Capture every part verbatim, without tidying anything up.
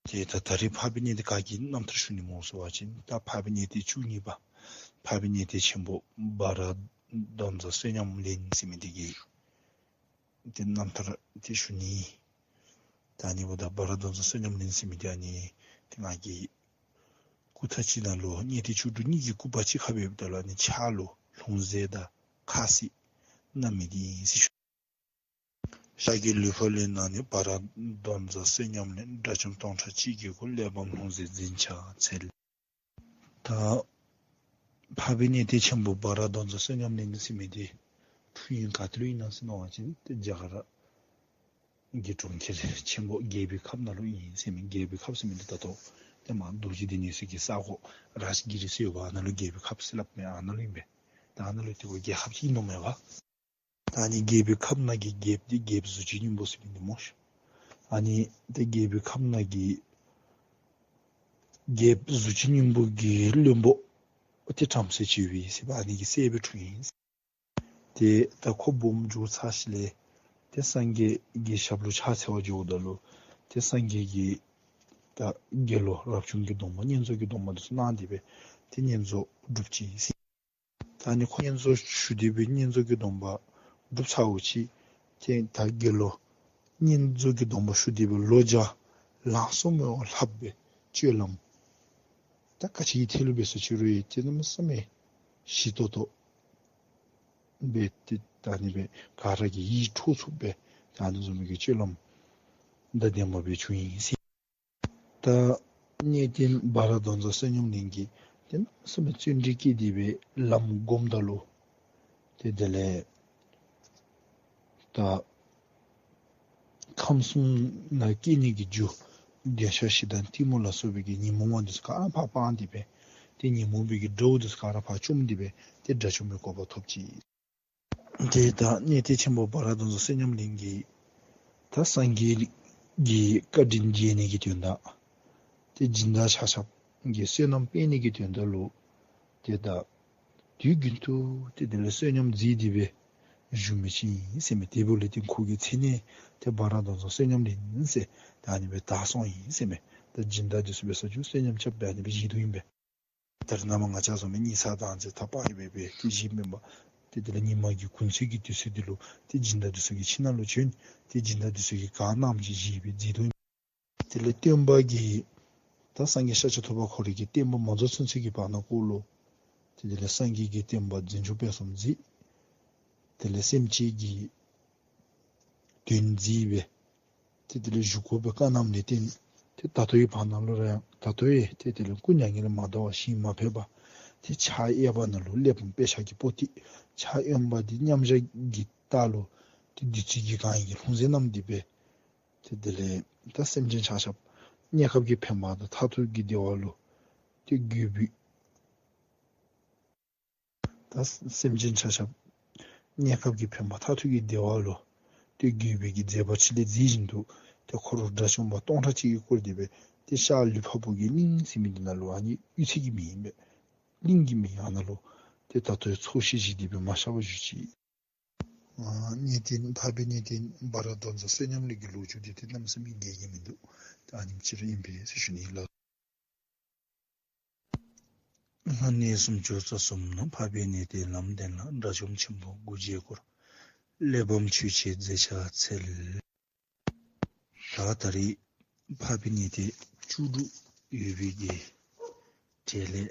ཏེ་ད་ད་རིས་འཕགས་པའི་གནས་བརྟན་ག་གི་རྣམ་ཐར་ཞུ་ནི་སྨོ་ཟེར་བ་ཅིན་ད་འཕགས་པའི་གནས་བརྟན་བཅུ་གཉིས་པ་འཕགས་པའི་གནས་བརྟན་ཆེན་པོ་སྦ་ར་གདོན་བཟའ་བསོད་སྙོམས་གླིང་ཟེར་མི་འདི་གི་ཏེ་རྣམ་ཐར་འདི་ཞུ་ནི། ད་ཨ་ནི་འབདཝ་ད་སྦ་ར་གདོན་བཟའ་བསོད་སྙོམས་གླིང་ཟེར་མི་འདི་ཨ་ནི་ཏེ་ང་གིས་སྐུ་ཐང་ཅིག་ནང་ལུ་གནས་བརྟན་བཅུ་དྲུག་གཉིས་ཀྱི་སྐུ་པར་གཅིག་ཁར་འབདཝ་ད་ལུ་ཨ་ནི་ཕྱག་ལུ་ལྷུང་བཟེད་དང་ཁ་བསིལ་བསྣམས་མི་འདི་ཨིན་ཟེར་ཞུ། ཤར་གྱི་ལུས་འཕགས་ལུས་ནང་ནས། སྦ་ར་གདོན་བཟའ་བསོད་སྙོམས་གླིང་། དགྲ་བཅོམ་སྟོང་ཕྲག་གཅིག་གི་སྐུ། གླེགས་བམ་ལྷུང་བཟེད་འཛིན་ཕྱག་འཚལ། ད་འཕགས་པའི་གནས་བརྟན་ཆེན་པོ་སྦ་ར་གདོན་བཟའ་བསོད་སྙོམས་གླིང་ཟེར་མི་འདི་འཁྲུངས་ཡུལ་ག་ཏེ་ལུ་ཨིན་ན་ཟེར་མནོ་བ་ཅིན་ཏེ་རྒྱ་གར་གྱི་གྲོང་ཁྱེར་ཆེན་པོ་རྒྱལ་པོའི་ཁབ་ནང་ལུ་ཨིན་ཟེར་མི། རྒྱལ་པོའི་ཁབ་ཟེར་མི་འདི་ད་ལྟོ་ཏེ་མར་རྡོ་རྗེ་གདན་ཡོད་ས་གི་ས་གོ་རཱཇ་གི་རི་ཟེར་ཡོདཔ་ཨ་ནཱ་ལུ་རྒྱལ་པོའི་ཁབ་ཟེར་སླབ་མི་ཨ་ནཱ་ལུ་ཨིན་པས། ད་ཨ་ནཱ་ལུ་ཏེ་ཁོ་རྒྱལ་ཁབ་ཅིག་ཨིན་ནོ་མས་པ། ད་ཨ་ནི་རྒྱལ་པོའི་ཁབ་ནང་གི་རྒྱལཔོ་འདི་རྒྱལཔོ་གཟུགས་ཅན་སྙིང་པོ་ཟེར་མི་འདི་སྨོ་ཤ། ཨ་ནི་ཏེ་རྒྱལ་པོའི་ཁབ་ནང་གི་རྒྱལཔོ་གཟུགས་ཅན་སྙིང་པོ་གི་བློན་པོ་ཏེ་བྲམ་ཟེ་ཅིག་ཡོད་པས་ཟེར་བ་ཨ་ནི་གི་སྲས་སྦེ་འཁྲུངས་ཡི། ཏེ་ད་ཁོ་སྦོམ་འགྱོ་ཚར་ཞིནམ་ལས་ཏེ་སངས་རྒྱས་ཀྱི་ཞབས་ལུ་ཕྱག་འཚལ་བར་འགྱོཝ་ད་ལུ་ཏེ་སངས་རྒྱས་ཀྱིས་ད་དགེ་སློང་རབ་བྱུང་གི་སྡོམ་པ་བསྙེན་རྫོགས་ཀྱི་སྡོམ་པ་འདི་ཚུ་གནང་སྟེ་སྦེ་ཏེ་བསྙེན་རྫོགས་སྒྲུབ་ཅི་ཟེར། ད་ཨ་ནི་ཁོ་བསྙེན་རྫོགས་ཞུ་སྟེ་སྦེ་བསྙེན་རྫོགས་ཀྱི་སྡོམ་པ་སྒྲུབ་ཚརཝ་ཅིག་ཏེ་ད་དགེ་སློང་བསྙེན་རྫོགས་ཀྱི་སྡོམ་པ་ཞུ་སྟེ་སྦེ་ལོ་བརྒྱ་ལང་སོང་མི་ལྷགཔ་སྦེ་སྤྱོད་ལམ་ད་ག་ཅི་ཐད་ལུ་འབད་ས་ཅི་རུང་ཡང་ཏེ་གནམ་མེད་ས་མེད་ཞི་ཏོག་ཏོ་སྦེ་ཏེ་ད་ཨ་ནི་སྦེ་ག་ར་གི་ཡིད་འཕྲོག་ཚུགསཔ་སྦེ་ད་ཨ་ནི་བཟུམ་མའི་གི་སྤྱོད་ལམ་དང་ལྡནམ་སྦེ་བྱུང་ཡི་ཟེར། ད་གནས་བརྟན་སྦ་ར་གདོན་བཟའ་བསོད་སྙོམས་གླིང་གིས་ཏེ་གནམ་མེད་ས་མེད་བརྩོན་འགྲུས་བསྐྱེད་དེ་སྦེ་ལམ་སྒོམ་ད་ལུ་ཏེ་དེ་ལས་ད་ཁམས་གསུམ་ནང་སྐྱེ་ནི་གི་རྒྱུ་འདོད་ཆགས་ཞེ་སྡང་གཏི་མུག་ལ་སོགས་པའི་གི་ཉོན་མོངས་པ་འདི་ཚུ་ག་ར་ཕར་སྤངས་ཏེ་སྦེ་ཏེ་ཉོན་མོངས་པའི་གི་དགྲ་བོ་འདི་ཚུ་ག་ར་ཕར་བཅོམ་སྟེ་སྦེ་ཏེ་དགྲ་བཅོམ་པའི་གོ་འཕང་ཐོབ་ཅི། ཏེ་ད་གནས་བརྟན་ཆེན་པོ་སྦ་ར་གདོན་བཟའ་བསོད་སྙོམས་གླིང་གིས་ད་སངས་རྒྱས་ཀྱི་བཀའ་དྲིན་འཇལ་ནི་གི་དོན་དག་ཏེ་སྦྱིན་བདག་ཆ་ཁྱབ་ཀྱི་བསོད་ནམས་སྤེལ་ནི་གི་དོན་དག་ལུ་ཏེ་ད་དུས་རྒྱུན་དུ་ཏེ་དེ་ལས་བསོད་སྙོམས་བཟའ་སྟེ་སྦེ་བཞུགས་མི་ཅིག་ཨིན་ཟེར་མས། དེ་འབདཝ་ལས་ཏེ་ཁོ་གི་མཚན་གནས་ཏེ་སྦ་ར་གདོན་བཟའ་བསོད་སྙོམས་གླིང་ཟེར་ད་ཨ་ནི་སྦེ་བཏགས་སོང་ཡི་ཟེར་མས། ད་སྦྱིན་བདག་འདི་ཚུ་འབད་ས་ཅིག་བསོད་སྙོམས་རྐྱབ་སྦེ་ཨ་ནི་སྦེ་བཞེས་དོ་ཨིན་པས། ད་རེས་ནངས་པ་ང་བཅས་བཟུམ་སྦེ་ཉལ་ས་དང་ཟས་ཐབས་སྤང་སྦེ་སྦེ་ཏེ་བཞེས་མེན་པར་ཏེ་དེ་ལས་ཉིན་མ་གི་གུང་ཚིགས་ཀྱི་དུས་ཚོད་འདི་ལུ་ཏེ་སྦྱིན་བདག་འདི་ཚུ་གི་ཁྱིམ་ནང་ལུ་བྱོན། ཏེ་སྦྱིན་བདག་འདི་ཚུ་གིས་གང་གནངམ་ཅིག་བཞེས་སྦེ་མཛད་དོ་ཨིན། དེ་ལས་སྟོན་པ་གིས་ད་སངས་རྒྱས་ཤཱཀྱ་ཐུབ་པ་ཁོ་རའི་གི་བསྟན་པ་མ་རྫོགས་ཚུན་ཚོད་ཀྱི་བར་ན་ཀོ་ལུ་ཏེ་དེ་ལས་སངས་རྒྱས་ཀྱི་བསྟན་པ་འཛིན་སྐྱོང་སྤེལ་གསུམ་མཛད། དེ་ལས་སེམས་ཅན་གྱི་དོན་མཛད་སྦེ་ཏེ་དེ་ལས་བཞུགས་སྒོ་སྦེ་བཀའ་གནངམ་ལས་བརྟེན་ཏེ་ད་ལྟོའི་བར་ན་ལུ་ར་ཡང་ད་ལྟོ་ཡང་ཏེ་དེ་ལས་སྐུ་མྱ་ངན་ལས་མ་འདའ་བར་ཞིང་མ་ཕེབས་པར་ཏེ་ཕྱག་གཡསཔ་ནང་ལུ་གླེགས་བམ་དཔེ་བཞག་གི་པོ་ཏི་ཕྱག་གཡོནམ་འདི་མཉམ་བཞག་གི་ལྟག་ལུ་ཏེ་བདུད་རྩི་གིས་གང་ཡི་གི་ལྷུང་བཟེད་བསྣམས་ཏེ་སྦེ་ཏེ་དེ་ལས་ད་སེམས་ཅན་ཆ་ཁྱབ་གནས་སྐབས་ཀྱི་ཕན་པ་དང་མཐར་ཐུག་གི་བདེ་བ་ལུ་ཏེ་བཀོད་པའི་ད་སེམས་ཅན་ཆ་ཁྱབ་གནས་སྐབས་ཀྱི་ཕན་པ་མཐར་ཐུག་གི་བདེ་བ་ལུ་ཏེ་བཀོད་པའི་གི་མཛད་པ་ཕྲིན་ལས་མཛད་བཞིན་དུ་ཏེ་འཁོར་དགྲ་བཅོམ་པ་སྟོང་ཕྲག་གཅིག་གིས་བསྐོར་ཏེ་སྦེ་ཏེ་ཤར་ལུས་འཕགས་པོ་གི་གླིང་ཟེར་མི་འདི་ནང་ལུ་ཨ་ནི་གཡུས་ཚན་གྱི་མིང་ཨིན་པས། གླིང་གི་མིང་ཨ་ནཱ་ལུ་ཏེ་ད་ལྟོ་ཡང་ཚོགས་ཞིང་བཞེས་ཏེ་སྦེ་མ་གཤགས་པར་བཞུགས་ཅི། ཨ་གནས་བརྟན་འཕགས་པའི་གནས་བརྟན་སྦ་ར་གདོན་བཟའ་བསོད་སྙོམས་གླིང་གི་ལོ་རྒྱུས་འདི་ཏེ་གནམ་མེད་ས་མེད་རྒྱས་ཀྱི་མིན་འདུག། ད་ཨ་ནེམ་ཅིག་ར་ཨིན་པས་ཟེར་ཞུ་ནི་ལགས། ལྷ་གནས་སུམ་ཅུ་རྩ་གསུམ་ན། འཕགས་པའི་གནས་བརྟན་ལམ་བདེན་ལ། དགྲ་བཅོམ་ཆེན་པོ་དགུ་བརྒྱའི་སྐུ། གླེགས་བམ་ཆོས་ཀྱི་མཛད་བྱར་འཚལ། ད་ད་རིས་འཕགས་པའི་གནས་བརྟན་བཅུ་དྲུག་ཡོད་པའི་གི་གྲས་ལས་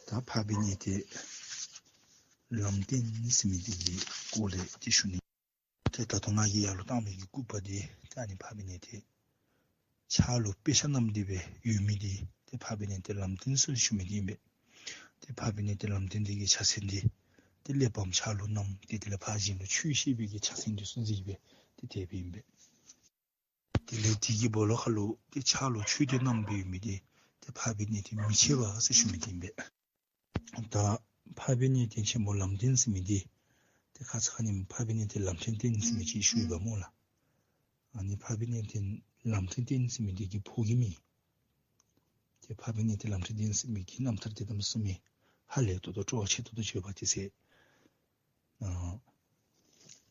ད་འཕགས་པའི་གནས་བརྟན་ལམ་བདེན་ཟེར་མི་འདི་གི་སྐོར་ལས་ཏེ་ཞུ་ནི། ཏེ་ད་ལྟོ་ང་གིས་ཡར་ལུ་བཏང་མི་གི་སྐུ་པར་འདི་ད་ཨ་ནི་འཕགས་པའི་གནས་བརྟན་ཕྱག་ལུ་དཔེ་ཆ་བསྣམས་ཏེ་སྦེ་ཡོད་མི་འདི་ཏེ་འཕགས་པའི་གནས་བརྟན་ལམ་བདེན་ཟེར་ཞུ་མི་འདི་ཨིན་པས། ཏེ་འཕགས་པའི་གནས་བརྟན་ལམ་བདེན་འདི་གི་ཕྱག་མཚན་འདི་ཏེ་གླེགས་བམ་ཕྱག་ལུ་བསྣམས་ཏེ་དེ་ལས་ཕར་གཞན་ལུ་ཆོས་བཤད་པའི་གི་ཕྱག་མཚན་འདི་ཚུ་མཛད་སྦེ་ཏེ་དེ་སྦེ་ཨིན་པས། དེ་ལས་དེ་གི་སྦོ་ལོགས་ཁ་ལུ་ཏེ་ཕྱག་ལུ་མཆོད་རྟེན་བསྣམས་སྦེ་ཡོད་མི་འདི་ཏེ་འཕགས་པའི་གནས་བརྟན་མི་ཕྱེད་པ་ཟེར་ཞུ་མི་འདི་ཨིན་པས། ད་འཕགས་པའི་གནས་བརྟན་ཆེན་པོ་ལམ་བདེན་ཟེར་མི་འདི་ཏེ་ཁ་ཙ་ཁ་ཉིནམ་འཕགས་པའི་གནས་བརྟན་ལམ་བདེན་བརྟན་ཟེར་མི་ཅིག་ཞུ་ཡོདཔ་སྨོ་ལགས། ཨ་ནི་འཕགས་པའི་གནས་བརྟན་ལམ་བདེན་བརྟན་ཟེར་མི་འདི་གི་ཕོ་གི་མིང་། ཏེ་འཕགས་པའི་གནས་བརྟན་ལམ་བདེན་བརྟན་ཟེར་མི་གི་རྣམ་ཐར་འདི་གནམ་མེད་ས་མེད་ཧ་ལས་ཏོག་ཏོ་སྤྲོ་བ་ཆེ་ཏོག་ཏོ་ཅིག་ཡོདཔ་དེ་ཚེ་ཨ་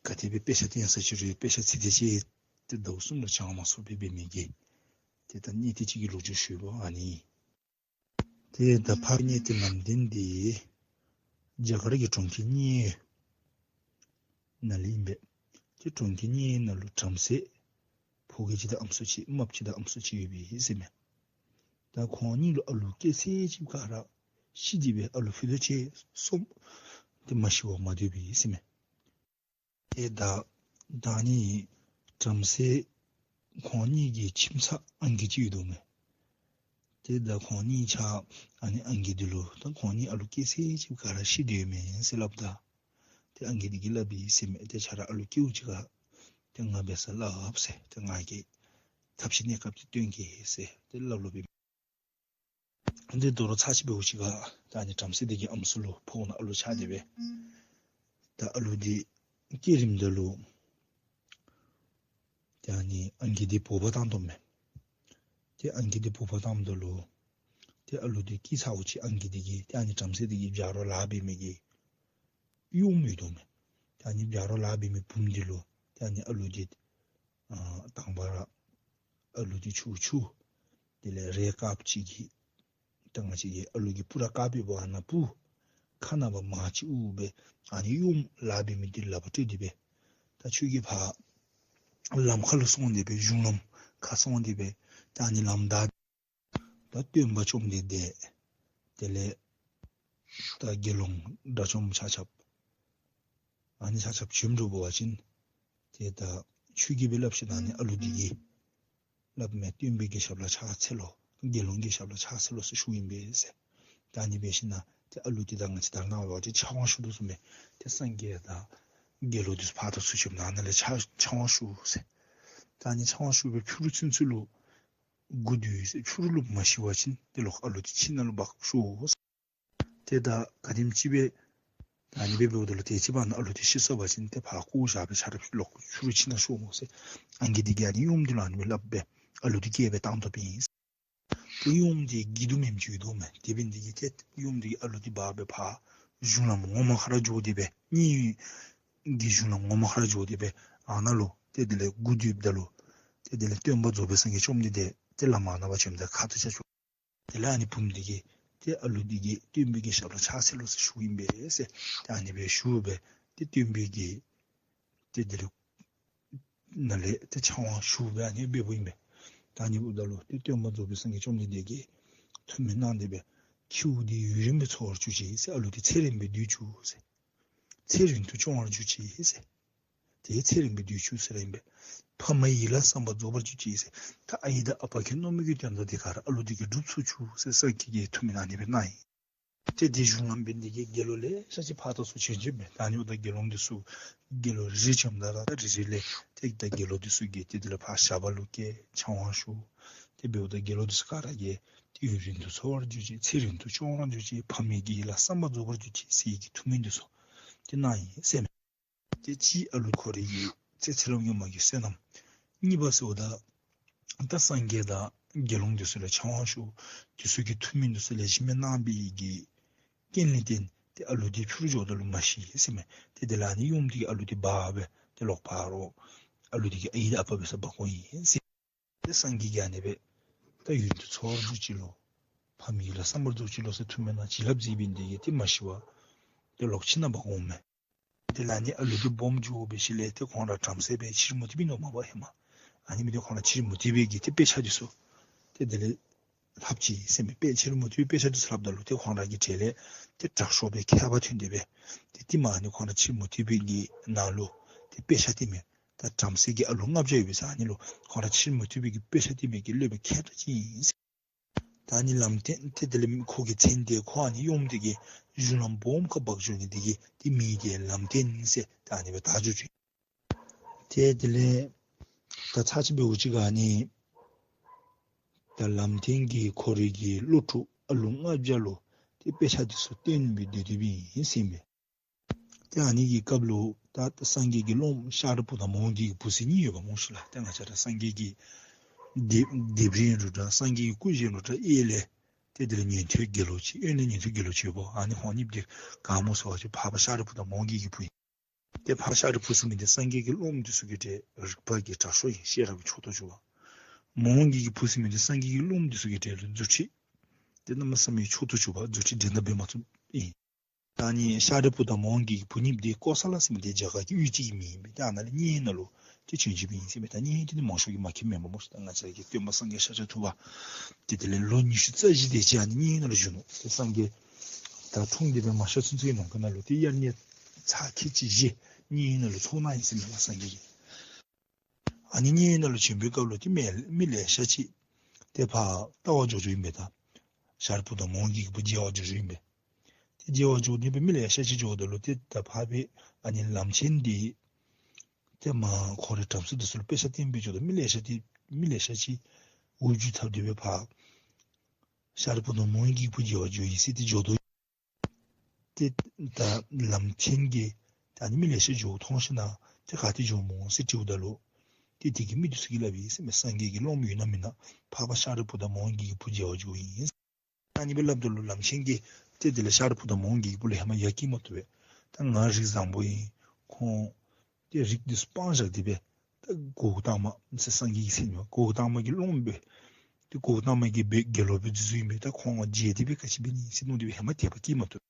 ག་དེ་སྦེ་དཔེ་ཆ་སྟོན་ས་ཅི་རུང་དཔེ་ཆ་ཚིག་དེ་ཅིག་ཏེ་ཟླཝ་གསུམ་ལུ་སྦྱང་མ་ཚུགས་པར་འབད་མི་གི་ ཏེ་ད་གནས་བརྟན་ཅིག་གི་ལོ་རྒྱུས་ཞུ་བ་ཨ་ནི། ཏེ་ད་ཕར་གནས་བརྟན་ལམ་བརྟན་འདི་རྒྱ་གར་གྱི་གྲོང་ཁྱེར་མཉན་ཡོད་ནང་ལུ་ཨིན་པས། ཏེ་གྲོང་ཁྱེར་མཉན་ཡོད་ནང་ལུ་བྲམ་ཟེ་ཕོ་སྐྱེས་ཅིག་དང་ཨམ་སྲུ་ཅིག་རྨགཔ་ཅིག་དང་ཨམ་སྲུ་ཅིག་ཡོད་པས་ཟེར་མས། ད་ཁོང་གཉིས་ལུ་ཨ་ལུ་སྐྱེས་ཚད་ཅིག་ག་ར་ཤི་སྟེ་སྦེ་ཨ་ལུ་ཕུད་རྡོག་གཅིག་གསུམ་དེ་མ་ཤི་བར་མ་སྡོད་པས་ཟེར་མས། ཏེ་ད་ད་ནི་བྲམ་ཟེ་ཁོང་གཉིས་ཀྱི་ཁྱིམ་ཚང་ཨང་རྒས་ཅིག་ཡོད་དོ་མས། ཏེ་ད་ཁོང་གཉིས་ཆ་ཨ་ནི་ཨང་རྒས་འདི་ལུ་ད་ཁོང་གཉིས་ཨ་ལུ་སྐྱེས་ཚད་ཅིག་ག་ར་ཤི་སྡོད་མས་ཟེར་སླབ་ད། ཏེ་ཨང་རྒས་འདི་གིས་སླབ་པས་ཟེར་མས། ཏེ་ཁྱེད་ར་ཨ་ལུ་སྐྱེཝ་ཅིག་ག་ཏེ་ང་འབད་སར་སླབ་ཟེར། ཏེ་ང་གིས་ཐབས་ཤེས་གནས་སྐབས་ཅིག་སྟོན་གེ་ཟེར་ཏེ་སླབ་སླབ་པས། ཏེ་དོ་རུང་ཚར་ཅིག་འབདཝ་ཅིག་ག་ད་ཨ་ནི་བྲམ་ཟེ་འདི་གི་ཨམ་སྲུ་ལུ་ཕོཝ་ནང་ཨ་ལུ་ཆགས་ཏེ་སྦེ་ད་ཨ་ལུ་འདི་སྐྱེ་རནམ་ད་ལུ་ཏེ་ཨ་ནི་ཨང་རྒས་འདི་འབོ་བར་བཏང་དོ་མས། ཏེ་ཨང་རྒས་འདི་འབོ་བར་བཏངམ་ད་ལུ་ཏེ་ཨ་ལུ་འདི་སྐྱེས་ཚརཝ་ཅིག་ཨང་རྒས་འདི་གིས་ཏེ་ཨ་ནི་བྲམ་ཟེ་འདི་གི་བྱ་རོག་ལཱ་འབད་མི་གི་ཡུམ་ཡོད་དོ་མས། ཏེ་ཨ་ནི་བྱ་རོག་ལཱ་འབད་མི་བུམོ་འདི་ལུ་ཏེ་ཨ་ནི་ཨ་ལུ་འདི་ཨ་དང་པ་ར་ཨ་ལུ་འདི་ཆུང་ཆུང་དེ་ལས་རས་དཀརཔོ་ཅིག་གི་ད་ང་བཅས་ཀྱི་ཨ་ལུ་གི་སྤུ་ར་དཀརཔོ་འབདཝ་ཨ་ནཱ་སྤུ་ཁ་ནང་པ་མར་ཅིག་དབུར་སྦེ་ཨ་ནི་ཡུམ་ལཱ་འབད་མི་འདི་ལག་པར་སྤྲོད་དེ་སྦེ་ད་ཁྱོད་ཀྱིས་ཕར་ལམ་ཁ་ལུ་སོང་སྟེ་སྦེ་གཞུང་ལམ་ཁར་སོང་སྟེ་སྦེ་ད་ཨ་ནི་ལམ་བདའ་ད་སྟོན་པ་བཅོམ་ལྡན་འདས་དེ་ལས་ད་དགེ་སློང་དགྲ་བཅོམ་ཆ་ཁྱབ་ཨ་ནི་ཆ་ཁྱབ་བྱོནམ་འགྱོ་བ་ཅིན་ཏེ་ད་ཁྱོད་ཀྱིས་སྦེ་སླབ་ཞིན་ན་ཨ་ནི་ཨ་ལུ་འདི་གིས་སླབ་མས། སྟོན་པའི་གི་ཞབས་ལུ་ཕྱག་འཚལ་ལོ། དགེ་སློང་གི་ཞབས་ལུ་ཕྱག་འཚལ་ལོ་ཟེར་ཞུཝ་ཨིན་པས་ཟེར། ད་ཨ་ནི་འབད་ཞིན་ན་ཏེ་ཨ་ལུ་འདི་ད་ང་བཅས་ད་ནཱ་ལུ་ཏེ་ཕྱག་དབང་ཞུ་དོ་བཟུམ་སྦེ་ཏེ་སངས་རྒྱས་དང་དགེ་སློང་འདི་ཚུ་ཕར་དང་ཚུར་བྱོནམ་ད་ཨ་ནཱ་ལས་ཕྱག་ཕྱག་དབང་ཞུ་ཟེར། ད་ཨ་ནི་ཕྱག་དབང་ཞུ་སྦེ་ཕྱི་རུ་ཚུན་ཚོད་ལུ་སྒུག་སྡོད་ཟེར། ཕྱི་རུ་ལུ་མ་ཤི་བ་ཅིན་ཏེ་ལོག་ཨ་ལུ་འདི་ཁྱིམ་ནང་ལུ་འབག་ཤོག་ཟེར། ཏེ་ད་ག་དེམ་ཅིག་སྦེ་ད་ཨ་ནི་སྦེ་འབདཝ་ད་ལུ་དེ་ཅིག་བར་ན་ཨ་ལུ་འདི་ཤི་སོང་པ་ཅིན་ཏེ་ཕར་བཀོ་བཞག་སྦེ་ཆ་རོགས་ལོག་ཕྱི་རུ་ཁྱིམ་ནང་ཤོག་འོང་ཟེར། ཨང་རྒས་འདི་གིས་ཨ་ནི་ཡུམ་འདི་ལུ་ཨ་ནི་སྦེ་སླབ་སྦེ་ཨ་ལུ་འདི་སྐྱེལ་སྦེ་བཏང་དོ་པས། ཏེ་ཡུམ་འདི་སྐྱིད་སྡུག་མེནམ་ཅིག་ཡོད་དོ་མས། དེ་འབད་ནི་འདི་གིས་ཏེ་ཡུམ་འདི་གིས་ཨ་ལུ་འདི་འབག་སྦེ་ཕར་གཞུང་ལམ་ངོ་མ་ཁར་འགྱོ་སྟེ་སྦེ་གཉིད་ཀྱི་གཞུང་ལམ་ངོ་མ་ཁར་འགྱོ་སྟེ་སྦེ་ཨ་ནཱ་ལུ་ཏེ་དེ་ལས་སྒུག་སྡོདཔ་ད་ལུ་ཏེ་དེ་ལས་སྟོན་པ་རྫོགས་པའི་སངས་རྒྱས་བཅོམ་ལྡན་འདས་ཏེ་ལམ་ཨ་ནཱ་བར་བྱོནམ་ད་ཁ་ཐུག་ཆ་ཆུ། དེ་ལས་ཨ་ནི་བུམོ་འདི་གིས་ཏེ་ཨ་ལུ་འདི་གིས་སྟོན་པའི་གི་ཞབས་ལུ་ཕྱག་འཚལ་ལོ་ཟེར་ཞུཝ་ཨིན་པས་ཟེར། ཏེ་ཨ་ནི་སྦེ་ཞུ་སྦེ་ཏེ་སྟོན་པའི་གི་ཏེ་དེ་ལས་ནཱ་ལས་ཏེ་ཕྱག་དབང་ཞུ་སྦེ་ཨ་ནི་འབདཝ་ཨིན་པས། ད་ཨ་ནི་འབདཝ་ད་ལུ་ཏེ་སྟོན་པ་རྫོགས་པའི་སངས་རྒྱས་བཅོམ་ལྡན་འདས་ཀྱིས་ཐུགས་སྨོན་གནང་སྟེ་སྦེ་ཁྱེའུ་འདི་ཡུན་རིངམོ་སྦེ་འཚོ་བར་གྱུར་ཅིག་ཟེར། ཨ་ལུ་འདི་ཚེ་རིང་སྦེ་སྡོད་བཅུག་ཟེར། ཚེ་རིང་དུ་སྐྱོང་བར་གྱུར་ཅིག་ཟེར། ཏེ་ཚེ་རིང་སྦེ་སྡོད་བཅུག་ཟེར་ཨིན་པས། ཕ་མའི་ཡིད་ལ་བསམ་པ་རྫོགས་པར་གྱུར་ཅིག་ཟེར། ད་ཨའི་དང་ཨ་པ་གི་མནོ་མི་གི་དོན་དག་འདི་ག་ར་ཨ་ལུ་འདི་གིས་འགྲུབ་ཚུགས་བཅུག་ཟེར་སངས་རྒྱས་ཀྱིས་ཐུགས་སྨོན་ཨ་ནི་སྦེ་གནང་ཡི། ཏེ་དེ་གཞུང་ལམ་འབད་ནི་འདི་གིས་དགེ་སློང་ལེ་ཤ་ཅིག་ཕར་དང་ཚུར་བྱོན་བྱོནམ་མས། ད་ཨ་ནི་འབདཝ་ད་དགེ་སློང་འདི་ཚུ་དགེ་སློང་རེ་རེ་བྱོནམ་ད་ར་ད་རེ་རེ་ལས་ཏེ་ད་དགེ་སློང་འདི་ཚུ་གིས་ཏེ་དེ་ལས་ཕར་ཞབས་པ་ལུ་བཀལ་ཕྱག་དབང་ཞུ། དེ་འབདཝ་ད་དགེ་སློང་འདི་ཚུ་ག་ར་གིས་ཏེ་ཡུན་རིང་དུ་འཚོ་བར་གྱུར་ཅིག། ཚེ་རིང་དུ་སྐྱོང་བར་གྱུར་ཅིག། ཕ་མའི་གི་ཡིད་ལ་བསམ་པ་རྫོགས་པར་གྱུར་ཅིག་ཟེར་གྱི་ཐུགས་སྨོན་འདི་ཚུ་ཏེ་གནང་ཡི་ཟེར་མས། ཏེ་གཅིག་ཨ་ལུ་ཁོ་རའི་གི་ཚེ་ཚེ་རབས་སྔོན་མ་གི་བསོད་ནམས། གཉིས་པ་ཟེརཝ་ད་ད་སངས་རྒྱས་དང་དགེ་སློང་འདི་ཚུ་ལུ་ཕྱག་དབང་ཞུ། འདི་ཚུ་གི་ཐུགས་སྨོན་འདི་ཚུ་ལེགས་ཤོམ་སྦེ་གནང་བའི་གི་རྐྱེན་ལས་བརྟེན་ཏེ་ཨ་ལུ་འདི་ཕྱི་རུ་འགྱོཝ་ད་ལུ་མ་ཤི་ཟེར་མས། ཏེ་དེ་ལས་ཨ་ནི་ཡུམ་འདི་གིས་ཨ་ལུ་འདི་འབག་སྦེ་ཏེ་ལོག་ཕར་ཨ་ལུ་འདི་གི་ཨའི་དང་ཨ་པ་འབད་སར་འབག་འོང་ཡི་ཟེར། ཏེ་སངས་རྒྱས་ཀྱིས་ཨ་ནི་སྦེ་ད་ཡུན་དུ་འཚོ་བར་གྱུར་ཅིག་ལོ། ཕ་མའི་ཡིད་ལ་བསམ་པར་རྫོགས་ཅིག་ལོ་ཟེར་ཐུགས་སྨོན་གནང་བྱིན་རླབས་མཛད་པའི་འདི་གིས་ཏེ་མ་ཤི་བར་ཏེ་ལོག་ཁྱིམ་ནང་འབག་འོང་མས། དེ་ལས་ཨ་ནི་ཨ་ལུ་འདི་སྦོམ་འགྱོ་བའི་ཤུལ་ལས་ཏེ་ཁོང་ར་བྲམ་ཟེ་སྦེ་ཕྱིར་མུ་སྟེགས་པའི་ནོར་མ་པ་ཧེ་མ། ཨ་ནི་མི་འདི་ཁོང་ར་ཕྱིར་མུ་སྟེགས་པའི་གི་ཏེ་དཔེ་ཆ་འདི་ཚུ་ཏེ་དེ་ལས་ལྷབ་ཅི་ཟེར་མས། དཔེ་ཕྱིར་མུ་སྟེགས་པའི་དཔེ་ཆ་འདི་ཚུ་ལྷབ་ད་ལུ་ཏེ་ཁོང་ར་གི་གྲལ་ལས་ཏེ་དྲག་ཤོས་སྦེ་མཁས་པ་ཐོན་ཏེ་སྦེ་ཏེ་ཏེ་མ་ཨ་ནི་ཁོང་ར་ཕྱིར་མུ་སྟེགས་པའི་གི་ནང་ལུ་ཏེ་དཔེ་ཆ་སྟོན་མི་ད་བྲམ་ཟེ་གི་ཨ་ལུ་ལྔ་བརྒྱ་ཡོད་པའི་ས་ཨ་ནི་ལུ་ཁོང་ར་ཕྱིར་མུ་སྟེགས་པའི་གི་དཔེ་ཆ་སྟོན་མི་གི་སློབ་དཔོན་མཁས་དྲགས་ཅིག་ཨིན་ཟེར། ད་ཨ་ནི་ལམ་བརྟན་ཏེ་དེ་ལས་ཁོ་གི་མཚན་དེ་ཁོ་ཨ་ནི་ཡུམ་འདི་གིས་གཞུང་ལམ་སྦོམ་ཁར་འབག་འགྱོ་ནི་འདི་གིས་ཏེ་མིང་འདི་ལམ་བརྟན་ཟེར་ད་ཨ་ནི་སྦེ་བཏགས་འགྱོ་ཅི། ཏེ་དེ་ལས་ད་ཚར་གཅིག་འབདཝ་ཅིག་ཁར་ཨ་ནི་ད་ལམ་བརྟན་གྱིས་ཁོ་རའི་གི་སློབ་ཕྲུག་ཨ་ལུ་ལྔ་བརྒྱ་ལུ་ཏེ་དཔེ་ཆ་འདི་ཚུ་སྟོན་སྦེ་སྡོད་སྡོདཔ་ཨིན་ཟེར་མས། ཏེ་ཨ་ནི་གི་སྐབས་ལུ་ད་སངས་རྒྱས་ཀྱི་སློབ་མ་ཤཱ་རིའི་བུ་དང་མོའུ་འགལ་གྱི་བུ་ཟེར་གཉིས་ཡོདཔ་སྨོ་ཤིག་ལགས། ཏེ་ང་བཅས་ར་སངས་རྒྱས་ཀྱི་སྡེ་སྡེ་སྲིད་ཨིན་རུང་འདྲ་སངས་རྒྱས་ཀྱི་སྐུ་ཞབས་ཨིན་རུང་འདྲ་གཡས་ལས་ཏེ་དེ་ལས་ཉན་ཐོས་དགེ་སློང་ཅིག་གཡོན་ལས་ཉན་ཐོས་དགེ་སློང་ཅིག་ཡོདཔ། ཨ་ནི་ཁོང་གཉིས་འདི་ག་སྨོ་ཟེར་བ་ཅིན་འཕགས་པ་ཤཱ་རིའི་བུ་དང་མོའུ་འགལ་གྱི་བུ་ཨིན། ཏེ་འཕགས་པ་ཤཱ་རིའི་བུ་ཟེར་མི་འདི་སངས་རྒྱས་ཀྱི་སློབ་མ་འདི་ཚུ་གི་གྲས་རིག་པ་གི་དྲག་ཤོས་ཨིན། ཤེས་རབ་ཀྱི་མཆོག་ཏུ་གྱུར་པ། མོའུ་འགལ་གྱི་བུ་ཟེར་མི་འདི་སངས་རྒྱས་ཀྱི་སློབ་མ་འདི་ཚུ་གི་གྲལ་ལུ་རྫུ་འཕྲུལ་འདི་གནམ་མེད་ས་མེད་མཆོག་ཏུ་གྱུར་པ་རྫུ་འཕྲུལ་འགྲན་ཟླ་འབད་མ་ཚུགས་ཨིན། ད་ཨ་ནི་ཤཱ་རིའི་བུ་དང་མོའུ་འགལ་གྱི་བུ་གཉིས་འདི་ཀོ་ས་ལ་ཟེར་མི་འདི་རྒྱ་གར་གྱི་དབུས་ཅིག་གི་མི་ཨིན་པས། ད་ཨ་ནཱ་ལས་མཉན་ཡོད་ནང་ལུ་ཏེ་བྱོན་བྱོནམ་ཨིན་ཟེར་མས། ད་མཉན་ཡོད་འདི་མང་ཤོས་ཀྱིས་མ་མཁྱེནམ་མེན་པ་སྨོ་ཤིག། ད་ང་བཅས་ར་གི་སྟོན་པ་སངས་རྒྱས་ཤཱཀྱ་ཐུབ་པ་ཏེ་དེ་ལས་ལོ་ཉི་ཤུ་རྩ་བཞི་དེ་ཅིག་ཨ་ནི་མཉན་ཡོད་ནང་ལུ་བཞུགས་ནུག། ཏེ་སངས་རྒྱས་ད་འཁྲུངས་ཏེ་འབད་མ་ཤར་ཚུན་ཚོད་ཀྱི་ནང་འཁོད་ནང་ལུ་ཏེ་དབྱར་གནས་ཚར་ཁལ་གཅིག་བཞེས་མཉན་ཡོད་ནང་ལུ་ཚོགས་གནང་ཡི་ཟེར་མས་པ་སངས་རྒྱས་ཀྱིས། ཨ་ནི་མཉན་ཡོད་ནང་ལུ་བྱོན་པའི་སྐབས་ལུ་ཏེ་མི་མི་ལེ་ཤ་ཅིག་ཏེ་ཕར་བལྟ་བར་འགྱོ་འགྱོཝ་ཨིན་པས། ད་ཤཱ་རིའི་བུ་དང་མོའུ་འགལ་གྱི་བུ་མཇལ་བར་འགྱོ་འགྱོཝ་ཨིན་པས། ཏེ་མཇལ་བར་འགྱོ་ནི་སྦེ་མི་ལེ་ཤ་ཅིག་འགྱོཝ་ད་ལུ་ཏེ་ད་འཕགས་པའི་ཨ་ནི་ལམ་ཆེན་འདི་ཏེ་མར་ཁོ་རའི་བྲམ་ཟེ་འདི་ཚུ་ལུ་དཔེ་ཆ་སྟོན་སྦེ་འགྱོཝ་ད་མི་ལེ་ཤ་ཏེ་མི་ལེ་ཤ་ཅིག་འུ་བརྒྱུད་འཐབ་སྟེ་སྦེ་ཕར་ཤཱ་རིའི་བུ་དང་མོའུ་འགལ་གྱི་བུ་མཇལ་བར་འགྱོ་ཡི་ཟེར་ཏེ་འགྱོ་དོ། ཏེ་ད་ལམ་ཆེན་གྱིས་ད་ཨ་ནི་མི་ལེ་ཤ་འགྱོཝ་མཐོང་ཞིནམ་ཏེ་ག་ཏེ་འགྱོཝ་སྨོ་ཟེར་དྲིཝ་ད་ལུ་ཏེ་དེ་གི་མི་འདི་ཚུ་གིས་སླབ་ཡི་ཟེར་མས། སངས་རྒྱས་ཀྱི་སློབ་མ་ཡོད་ན་མེད་ན་འཕགས་པ་ཤཱ་རིའི་བུ་དང་མོའུ་འགལ་གྱི་བུ་མཇལ་བར་འགྱོཝ་ཨིན། ཨ་ནི་སྦེ་སླབ་ད་ལུ་ལམ་ཆེན་གྱིས་ཏེ་དེ་ལས་ཤཱ་རིའི་བུ་དང་མོའུ་འགལ་གྱི་བུ་ལུ་ཧེ་མ་ཡ་བསྐྱེད་མ་བཏུབ་པས། ད་ང་རིགས་བཟང་པོ་ཨིན། ཁོང་ཏེ་རིགས་འདི་ཚུ་སྤང་བཞག་སྟེ་སྦེ་ད་གོའུ་ཏ་མ་ཟེར་སངས་རྒྱས་ཀྱིས་ཟེར་མས། གོའུ་ཏ་མ་གི་སློབ་མ་སྦེ་ཏེ་གོའུ་ཏ་མ་གི་སྦེ་དགེ་སློང་སྦེ་འཛུལ་འཛུལཝ་ཨིན་པས། ད་ཁོང་མཇལ་ཏེ་སྦེ་ག་ཅི་འབད་ནི་ཟེར་མནོ་སྟེ་སྦེ་ཧེ་མ་དད་པ་བསྐྱེད་མ་བཏུབ།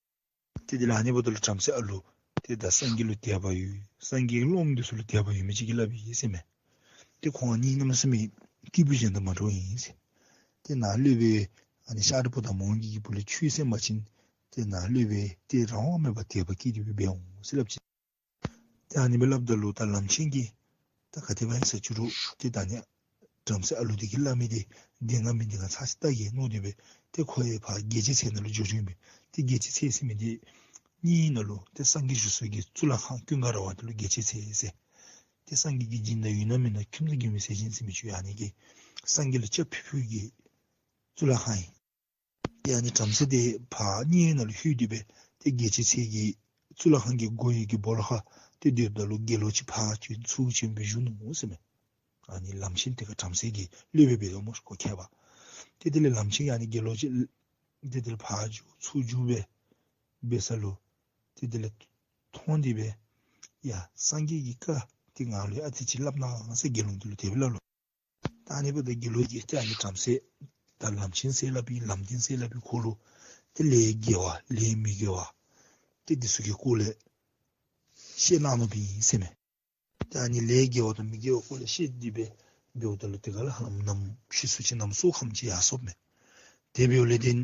ཏེ་དེ་ལས་ཨ་ནི་འབདཝ་ད་ལུ་བྲམ་ཟེ་ཨ་ལུ་ཏེ་ད་སངས་རྒྱས་ལུ་དད་པ་ཡོད། སངས་རྒྱས་ཀྱི་སློབ་མ་འདི་ཚུ་ལུ་དད་པ་ཡོད་མི་ཅིག་གིས་སླབ་ཡི་ཟེར་མས། ཏེ་ཁོང་གཉིས་གནམ་མེད་ས་མེད་སྐྱིད་པོ་གཞན་དང་མ་འདྲཝ་ཨིན་ཟེར། ཏེ་ནཱ་སློབ་དཔོན་ཨ་ནི་ཤཱ་རིའི་བུ་དང་མོའུ་འགལ་གྱི་བུ་ལུ་ཆོས་གསན་པ་ཅིན་ཏེ་ནཱ་སློབ་དཔོན་ཏེ་རང་དབང་མེད་པར་དད་པ་སྐྱེས་ཏེ་སྦེ་འབད་འོང་ཟེར་སླབ་ཅི། ཏེ་ཨ་ནི་སྦེ་སླབ་ད་ལུ་ད་ལམ་ཆེན་གྱིས་ད་ག་དེ་སྦེ་ཨིན་ས་ཅི་རུང་ཏེ་ད་ཨ་ནི་བྲམ་ཟེ་ཨ་ལུ་འདི་གིས་སླབ་མི་འདི་བདེན་ག་མིན་བདེན་ག་ཚར་ཅིག་བལྟ་གེ་མནོ་སྟེ་སྦེ་ཏེ་ཁོ་ཡང་ཕར་རྒྱལ་བྱེད་ཚལ་ནང་ལུ་འགྱོ་འགྱོཝ་ཨིན་པས། ཏེ་རྒྱལ་བྱེད་ཚལ་ཟེར་མི་འདི་མཉན་ཡོད་ནང་ལུ་ཏེ་སངས་རྒྱས་བཞུགས་ས་གི་གཙུག་ལག་ཁང་ཀུན་དགའ་ར་བ་འདི་ལུ་རྒྱལ་བྱེད་ཚལ་ཟེར། ཏེ་སངས་རྒྱས་ཀྱི་སྦྱིན་བདག་ཡོད་ན་མེད་ན་ཁྱིམ་བདག་མགོན་མེད་ཟས་སྦྱིན་ཟེར་མི་ཅིག་ཡོད། ཨ་ནི་གི་སངས་རྒྱས་ལུ་སྐྱབས་ཕུལ་ཕུལཝ་གི་གཙུག་ལག་ཁང་ཨིན། ཏེ་ཨ་ནི་བྲམ་ཟེ་འདི་ཕར་མཉན་ཡོད་ནང་ལུ་ལྷོད་དེ་སྦེ་ཏེ་རྒྱལ་བྱེད་ཚལ་གྱི་གཙུག་ལག་ཁང་གི་སྒོ་ཡི་གི་སྦོ་ལོགས་ཁར་ཏེ་སྡོདཔ་ད་ལུ་དགེ་སློང་ཅིག་ཕར་བྱོན་ཚུར་བྱོན་སྦེ་བཞུགས་ནུག་ཟེར་མས། ཨ་ནི་ལམ་ཆེན་དེ་ཁར་བྲམ་ཟེ་གི་སློབ་དཔོན་འབད་དོ་སྨོ་ཤིག་ཁོ་མཁས་པ། ཏེ་དེ་ལས་ལམ་ཆེན་གྱིས་ཨ་ནི་དགེ་སློང་ཅིག་ཏེ་དེ་ལས་ཕར་འགྱོ་ཚུར་འགྱོ་སྦེ་འབད་ས་ལུ་ཏེ་དེ་ལས་མཐོང་སྟེ་སྦེ་ཡ་སངས་རྒྱས་ཀྱི་བཀའ་འདི་ང་ལུ་ཨ་ཙི་ཅིག་སླབ་གནང་ཟེར་དགེ་སློང་འདི་ལུ་དེ་སྦེ་སླབ་ལོ། ད་ཨ་ནི་འབདཝ་ད་དགེ་སློང་གིས་ཏེ་ཨ་ནི་བྲམ་ཟེ་ད་ལམ་ཆེན་ཟེར་སླབ་ཨིན་ལམ་བདེན་ཟེར་སླབ་ཨིན་ཁོ་ལུ་ཏེ་ལས་དགེ་བ་ལས་མི་དགེ་བ་ཏེ་འདི་ཚུ་གི་སྐོར་ལས་བཤད་གནང་ནུག་པས་ཟེར་མས། ད་ཨ་ནི་ལས་དགེ་བ་དང་མི་དགེ་བ་སྐོར་ལས་བཤད་དེ་སྦེ་འབདཝ་ད་ལུ་དེ་ཁར་ལྷ་ཁང་ནམ་ཤི་སུ་ཅིག་ནམ་སྲོག་ཁམས་ཅིག་ཡར་སོཔ་མས། དེ་འབདཝ་ལས་བརྟེན་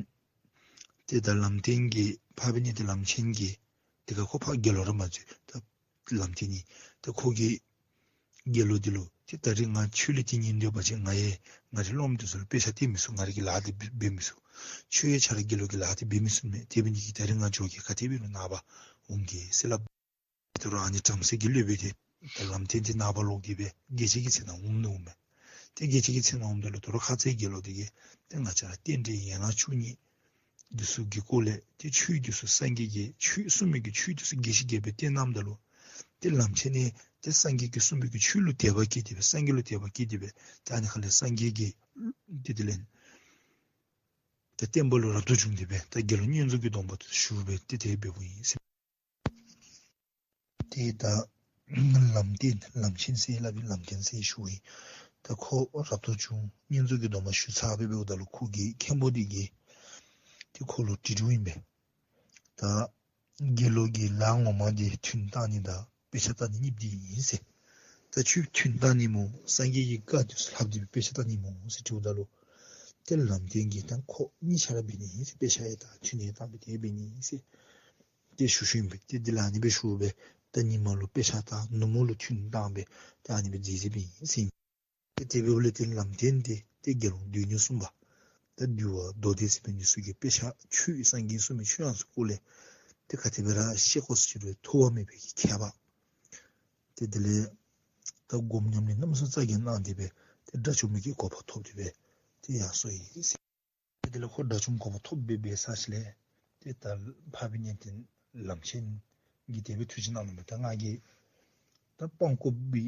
ཏེ་ད་ལམ་བདེན་གྱིས་འཕགས་པའི་གནས་བརྟན་ལམ་ཆེན་གྱིས་དེ་ཁར་ཁོ་ཕར་དགེ་སློང་ར་མ་འཛུལ། ད་ལམ་བདེན་ནི་ད་ཁོ་གིས་དགེ་སློང་འདི་ལུ་ཏེ་ད་རིས་ང་ཆོས་ལུ་དེ་ཉན་སྡོད་པ་ཅིན་ང་ཡང་ང་རའི་སློབ་མ་འདི་ཚུ་ལུ་དཔེ་ཆ་སྟོན་མི་ཚུགས། ང་རའི་གི་ལཱ་འདི་འབད་མི་ཚུགས། ཁྱོད་ཡང་ཁྱོད་རའི་གི་དགེ་སློང་གི་ལཱ་འདི་འབད་མི་ཚུགས་མས། དེ་འབད་ནི་གིས་ད་རིས་ང་འགྱོ་གེ། ག་ཏེ་འབད་རུང་ནངས་པ་འོང་གེ་ཟེར་སླབ། དེ་རུང་ཨ་ནི་བྲམ་ཟེ་གི་སློབ་དཔོན་འདི་ད་ལམ་བདེན་འདི་ནངས་པ་ལོག་སྟེ་སྦེ་རྒྱལ་བྱེད་ཀྱི་ཚལ་ནང་འོང་ནི་འོང་མས། ཏེ་རྒྱལ་བྱེད་ཀྱི་ཚལ་ནང་འོངམ་ད་ལུ་དོ་རུང་ཁ་ཙ་དགེ་སློང་འདི་གིས་ཏེ་ང་བཅས་ར་རྟེན་འབྲེལ་ཡན་ལག་བཅུ་གཉིས་འདི་ཚུ་གི་སྐོར་ལས་ཏེ་ཆོས་འདི་ཚུ་སངས་རྒྱས་ཀྱིས་ཆོས་གསུངས་མི་གི་ཆོས་འདི་ཚུ་རྒྱས་ཤིང་རྒྱས་པར་བསྟན་གནངམ་ད་ལུ་ཏེ་ལམ་ཆེན་ནི་ཏེ་སངས་རྒྱས་ཀྱིས་གསུངས་མི་གི་ཆོས་ལུ་དད་པ་སྐྱེས་ཏེ་སྦེ་སངས་རྒྱས་ལུ་དད་པ་སྐྱེས་ཏེ་སྦེ་ཏེ་ཨ་ནི་ཁ་ལས་སངས་རྒྱས་ཀྱིས་ཏེ་དེ་ལས་ཏེ་བསྟན་པ་ལུ་རབ་ཏུ་བྱུང་སྟེ་སྦེ་ད་དགེ་སློང་བསྙེན་རྫོགས་ཀྱི་སྡོམ་པ་ཞུ་སྦེ་ཏེ་དེ་སྦེ་འབདཝ་ཨིན་ཟེར། ཏེ་ད་ལམ་བདེན་ལམ་ཆེན་ཟེར་སླབ་ཨིན། ལམ་བདེན་ཟེར་ཞུཝ་ཨིན། ད་ཁོ་རབ་ཏུ་བྱུང་བསྙེན་རྫོགས་ཀྱི་སྡོམ་པ་ཞུ་ཚར་སྦེ་འབདཝ་ད་ལུ་ཁོ་གི་མཁན་པོ་འདི་གིས་ཏེ་ཁོ་ལུ་དྲི་དོ་ཨིན་པས། ད་དགེ་སློང་གི་ལཱ་ངོ་མ་འདི་ཐུན་བཏང་ནི་དང་དཔེ་ཆ་བལྟ་ནི་གཉིས་འདི་ཨིན་ཟེར། ད་ཁྱོད་ཐུན་བཏང་ནི་སྨོ་སངས་རྒྱས་ཀྱི་བཀའ་འདི་ཚུ་ལྷབ་སྟེ་དཔེ་ཆ་བལྟ་ནི་སྨོ་ཟེར་དྲིཝ་ད་ལུ་ཏེ་ལམ་བདེན་གྱིས་ད་ཁོ་གཉིས་ཆ་ར་འབད་ནི་ཨིན་ཟེར། དཔེ་ཆ་ཡང་བལྟ་ཐུན་ཡང་བཏང་སྦེ་དེ་འབད་ནི་ཨིན་ཟེར་ཏེ་ཞུ་ཞུཝ་ཨིན་པས། ཏེ་དེ་ལས་ཨ་ནི་སྦེ་ཞུ་སྦེ་ད་ཉིན་མ་ལུ་དཔེ་ཆ་བལྟ་ནུབ་མོ་ལུ་ཐུན་བཏང་སྦེ་ད་ཨ་ནི་སྦེ་མཛད་མཛདཔ་ཨིན་ཟེར། ཏེ་དེ་འབདཝ་ལས་ཏེ་ལམ་བདེན་འདི་ཏེ་དགེ་སློང་སྡེ་སྣོད་གསུམ་པ་ད་འདུལ་བ་མདོ་སྡེ་ཟེར་མི་འདི་ཚུ་གིས་དཔེ་ཆ་ཆོས་སངས་རྒྱས་གསུངས་མི་ཆོས་ཡོངས་སུ་བསྐོར་ལས་ཏེ་ག་དེ་སྦེ་ར་ཤེས་དགོ་ཟེར་ཅི་རུང་ཐོགས་པ་མེད་པའི་གི་མཁས་པ། ཏེ་དེ་ལས་ད་སྒོམ་ཉམས་ལེན་རྣམ་གསུམ་རྩ་འགེངས་གནང་སྟེ་སྦེ་ཏེ་དགྲ་བཅོམ་པའི་གི་གོ་འཕང་ཐོབ་སྟེ་སྦེ་ཏེ་ཡར་སོ་ཡི་ཟེར། ཏེ་དེ་ལས་ཁོ་དགྲ་བཅོམ་གོ་འཕང་ཐོབ་སྦེ་འབད་ཚར་ཞིནམ་ལས་ཏེ་ད་འཕགས་པའི་གནས་བརྟན་ལམ་ཆེན་གྱིས་དེ་སྦེ་ཐུགས་བཞེད་གནང་ནུག་མས། ད་ང་གིས་ད་སྤང་དགོ་པའི་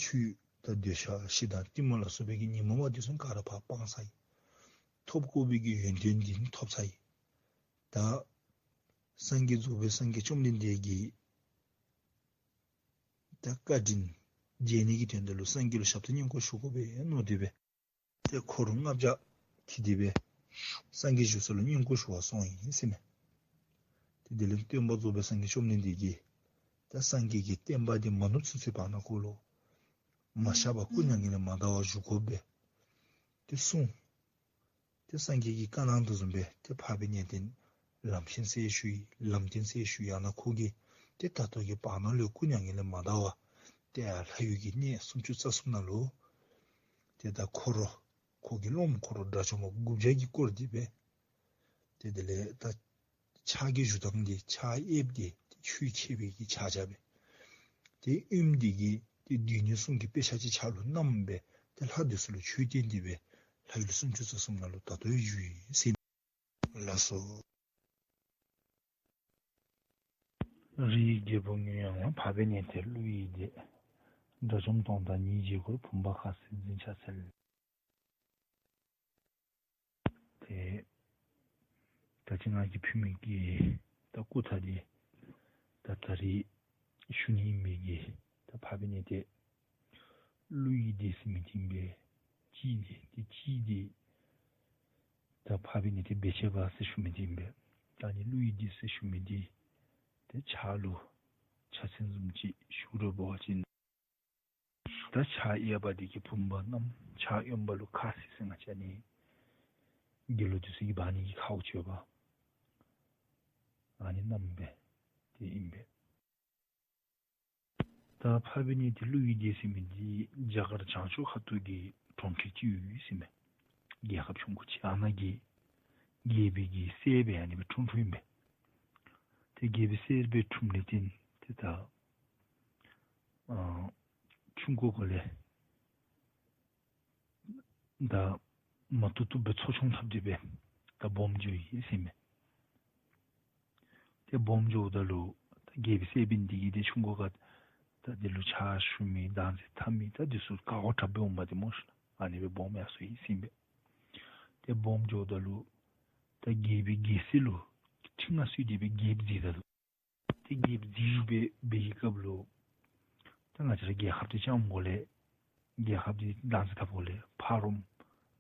ཆོས་ད་འདོད་ཆགས་ཞེ་སྡང་གཏི་མུག་ལ་སོགས་པའི་གི་ཉོན་མོངས་པ་འདི་ཚུ་ག་ར་ཕར་སྤང་ཚར་ཡི། ཐོབ་དགོ་པའི་གི་ཡོན་ཏན་འདི་ནི་ཐོབ་ཚར་ཡི། ད་སངས་རྒྱས་རྫོགས་པའི་སངས་རྒྱས་བཅོམ་ལྡན་འདས་ཀྱི་ད་བཀའ་དྲིན་ མཇལ་ནི་གི་དོན་དག་ལུ་སངས་རྒྱས་ལུ་ཞབས་ཏོག་བསྙེན་བཀུར་ཞུ་དགོ་པས་མནོ་སྟེ་སྦེ་ཏེ་འཁོར་ལྔ་བརྒྱ་འཁྱིད་དེ་སྦེ་སངས་རྒྱས་བཞུགས་ས་ལུ་བསྙེན་བཀུར་ཞུ་བར་སོང་ཡི་ཟེར་མས། ཏེ་དེ་ལས་སྟོན་པ་རྫོགས་པའི་སངས་རྒྱས་བཅོམ་ལྡན་འདས་ཀྱིས་ད་སངས་རྒྱས་ཀྱི་བསྟན་པ་འདི་མ་ནུབ་ཚུན་ཚོད་བར་ན་ཁོ་ལུ་མ་གཤགས་པར་སྐུ་མྱ་ངན་ལས་མ་འདའ་བར་བཞུགས་དགོ་པས་ཏེ་གསུངས། ཏེ་སངས་རྒྱས་ཀྱིས་བཀའ་གནང་དོ་བཟུམ་སྦེ་ཏེ་འཕགས་པའི་གནས་བརྟན་ལམ་ཆེན་ཟེར་ཞུ་ཡི། ལམ་བརྟན་ཟེར་ཞུ་ཡི། ཡང་ན་ཁོ་གིས་ཏེ་ད་ལྟོ་གི་བར་ན་ལུ་སྐུ་མྱ་ངན་ལས་མ་འདའ་བར་ཏེ་ལྷ་ཡུལ་གྱི་གནས་སུམ་ཅུ་རྩ་གསུམ་ནང་ལུ་ཏེ་ད་འཁོར་ཁོ་གི་སློབ་མ་འཁོར་དགྲ་བཅོམ་པ་དགུ་བརྒྱ་གིས་བསྐོར་ཏེ་སྦེ་ཏེ་དེ་ལས་ད་ཕྱག་གི་བཞུགས་ཐངས་འདི་ཕྱག་གཡསཔ་འདི་ཏེ་ཆོས་འཆད་པའི་གི་ཕྱག་རྒྱ་སྦེ། ཏེ་གཡོནམ་འདི་གིས་ཏེ་སྡེ་སྣོད་གསུམ་གྱི་དཔེ་ཆ་ཅིག་ཕྱག་ལུ་བསྣམས་སྦེ་ཏེ་ལྷ་འདི་ཚུ་ལུ་ཆོས་བསྟན་ཏེ་སྦེ་ལྷ་ཡུལ་སུམ་ཅུ་རྩ་གསུམ་ནང་ལུ་ད་ལྟོ་ཡང་བཞུགས་ཡི་ཟེར་མས། ལགས་སོ། རིའི་རྒྱལ་པོ་ངོས་ཡངས་ལ། འཕགས་པའི་གནས་བརྟན་ཀླུ་ཡི་སྡེ། དགྲ་བཅོམ་སྟོང་དང་ཉིས་བརྒྱས་བསྐོར། བུམ་པ་ཁ་སྲིན་འཛིན་ཕྱག་འཚལ། ཏེ་ད་ཅི་ང་གིས་ཕུལ་མི་གི་ད་སྐུ་ཐང་འདི་ད་ད་རིས་ཞུ་ནི་ཨིན་པའི་གི་ད་འཕགས་པའི་གནས་བརྟན་ཀླུ་ཡི་སྡེ་ཟེར་མི་འདི་ཨིན་པས། སྤྱི་འདི་ཏེ་སྤྱི་འདི་ད་འཕགས་པའི་གནས་བརྟན་བེ་ཅོན་པ་ཟེར་ཞུ་མི་འདི་ཨིན་པས། ད་ཨ་ནི་ཀླུ་ཡི་སྡེ་ཟེར་ཞུ་མི་འདི་ཏེ་ཕྱག་ལུ་ཕྱག་མཚན་བཟུམ་ཅིག་ཞུ་རུང་འབད་བ་ཅིན་ད་ཕྱག་གཡས་པ་འདི་གིས་བུམ་པ་བསྣམས། ཕྱག་གཡོན་པ་ལུ་ཁ་སྲིན་ཟེར་ང་བཅས་ཨ་ནི་དགེ་སློང་འདི་ཚུ་གིས་འབག་ནི་གི་ཁཝ་ཅིག་ཡོདཔ་ཨ་ནི་བསྣམས་སྦེ་ཏེ་ཨིན་པས། ད་འཕགས་པའི་གནས་བརྟན་ཀླུ་ཡི་སྡེ་ཟེར་མི་འདི་རྒྱ་གར་བྱང་ཕྱོགས་ཁ་ཐུག་གི་གྲོང་ཁྱེར་ཅིག་ཡོད་ཟེར་མས། རྒྱལ་ཁབ་ཆུང་ཀུ་ཅིག། ཨ་ནཱ་གི་རྒྱལ་པོའི་གི་སྲས་སྦེ་ཨ་ནི་སྦེ་འཁྲུངས་འཁྲུངསམ་ཨིན་པས། ཏེ་རྒྱལ་པོའི་སྲས་སྦེ་འཁྲུངསམ་ལས་བརྟེན་ཏེ་ད་ཨ་ཆུང་ཀུ་གུ་ལས་ད་མ་བཏུབ་བཏུབ་སྦེ་འཚོ་སྐྱོང་འཐབ་སྟེ་སྦེ་ད་སྦོམ་འགྱོ་ཡི་ཟེར་མས། ཏེ་སྦོམ་འགྱོཝ་ད་ལུ་ད་རྒྱལ་པོའི་སྲས་སྦེ་འདི་གིས་ཏེ་ཆུང་ཀུ་གུ་ད་འདི་ལུ་ཕྱག་ཞུ་མི་བདག་འཛིན་འཐབ་མི་ད་འདི་ཚུ་དཀའ་བ་དྲགཔ་སྦེ་འོངམ་ད་ཏེ་སྨོ་ཤ་ཨ་ནི་སྦེ་སྦོམ་ཡར་སོ་ཡི་ཟེར་མས། ཏེ་སྦོམ་འགྱོཝ་ད་ལུ་ད་རྒྱལ་པོའི་རྒྱལ་སྲིད་ལུ་ཁྲི་མངའ་གསོལ་ཏེ་སྦེ་རྒྱལཔོ་མཛད་ད་ལུ་ཏེ་རྒྱལཔོ་མཛད་སྦེ་འབད་བའི་སྐབས་ལུ་ད་ང་བཅས་ར་རྒྱལ་ཁབ་འདི་བཅོམ་དགོ་ལས་རྒྱལ་ཁབ་འདི་བདག་འཛིན་འཐབ་དགོ་ལས་ཕ་རོལམ་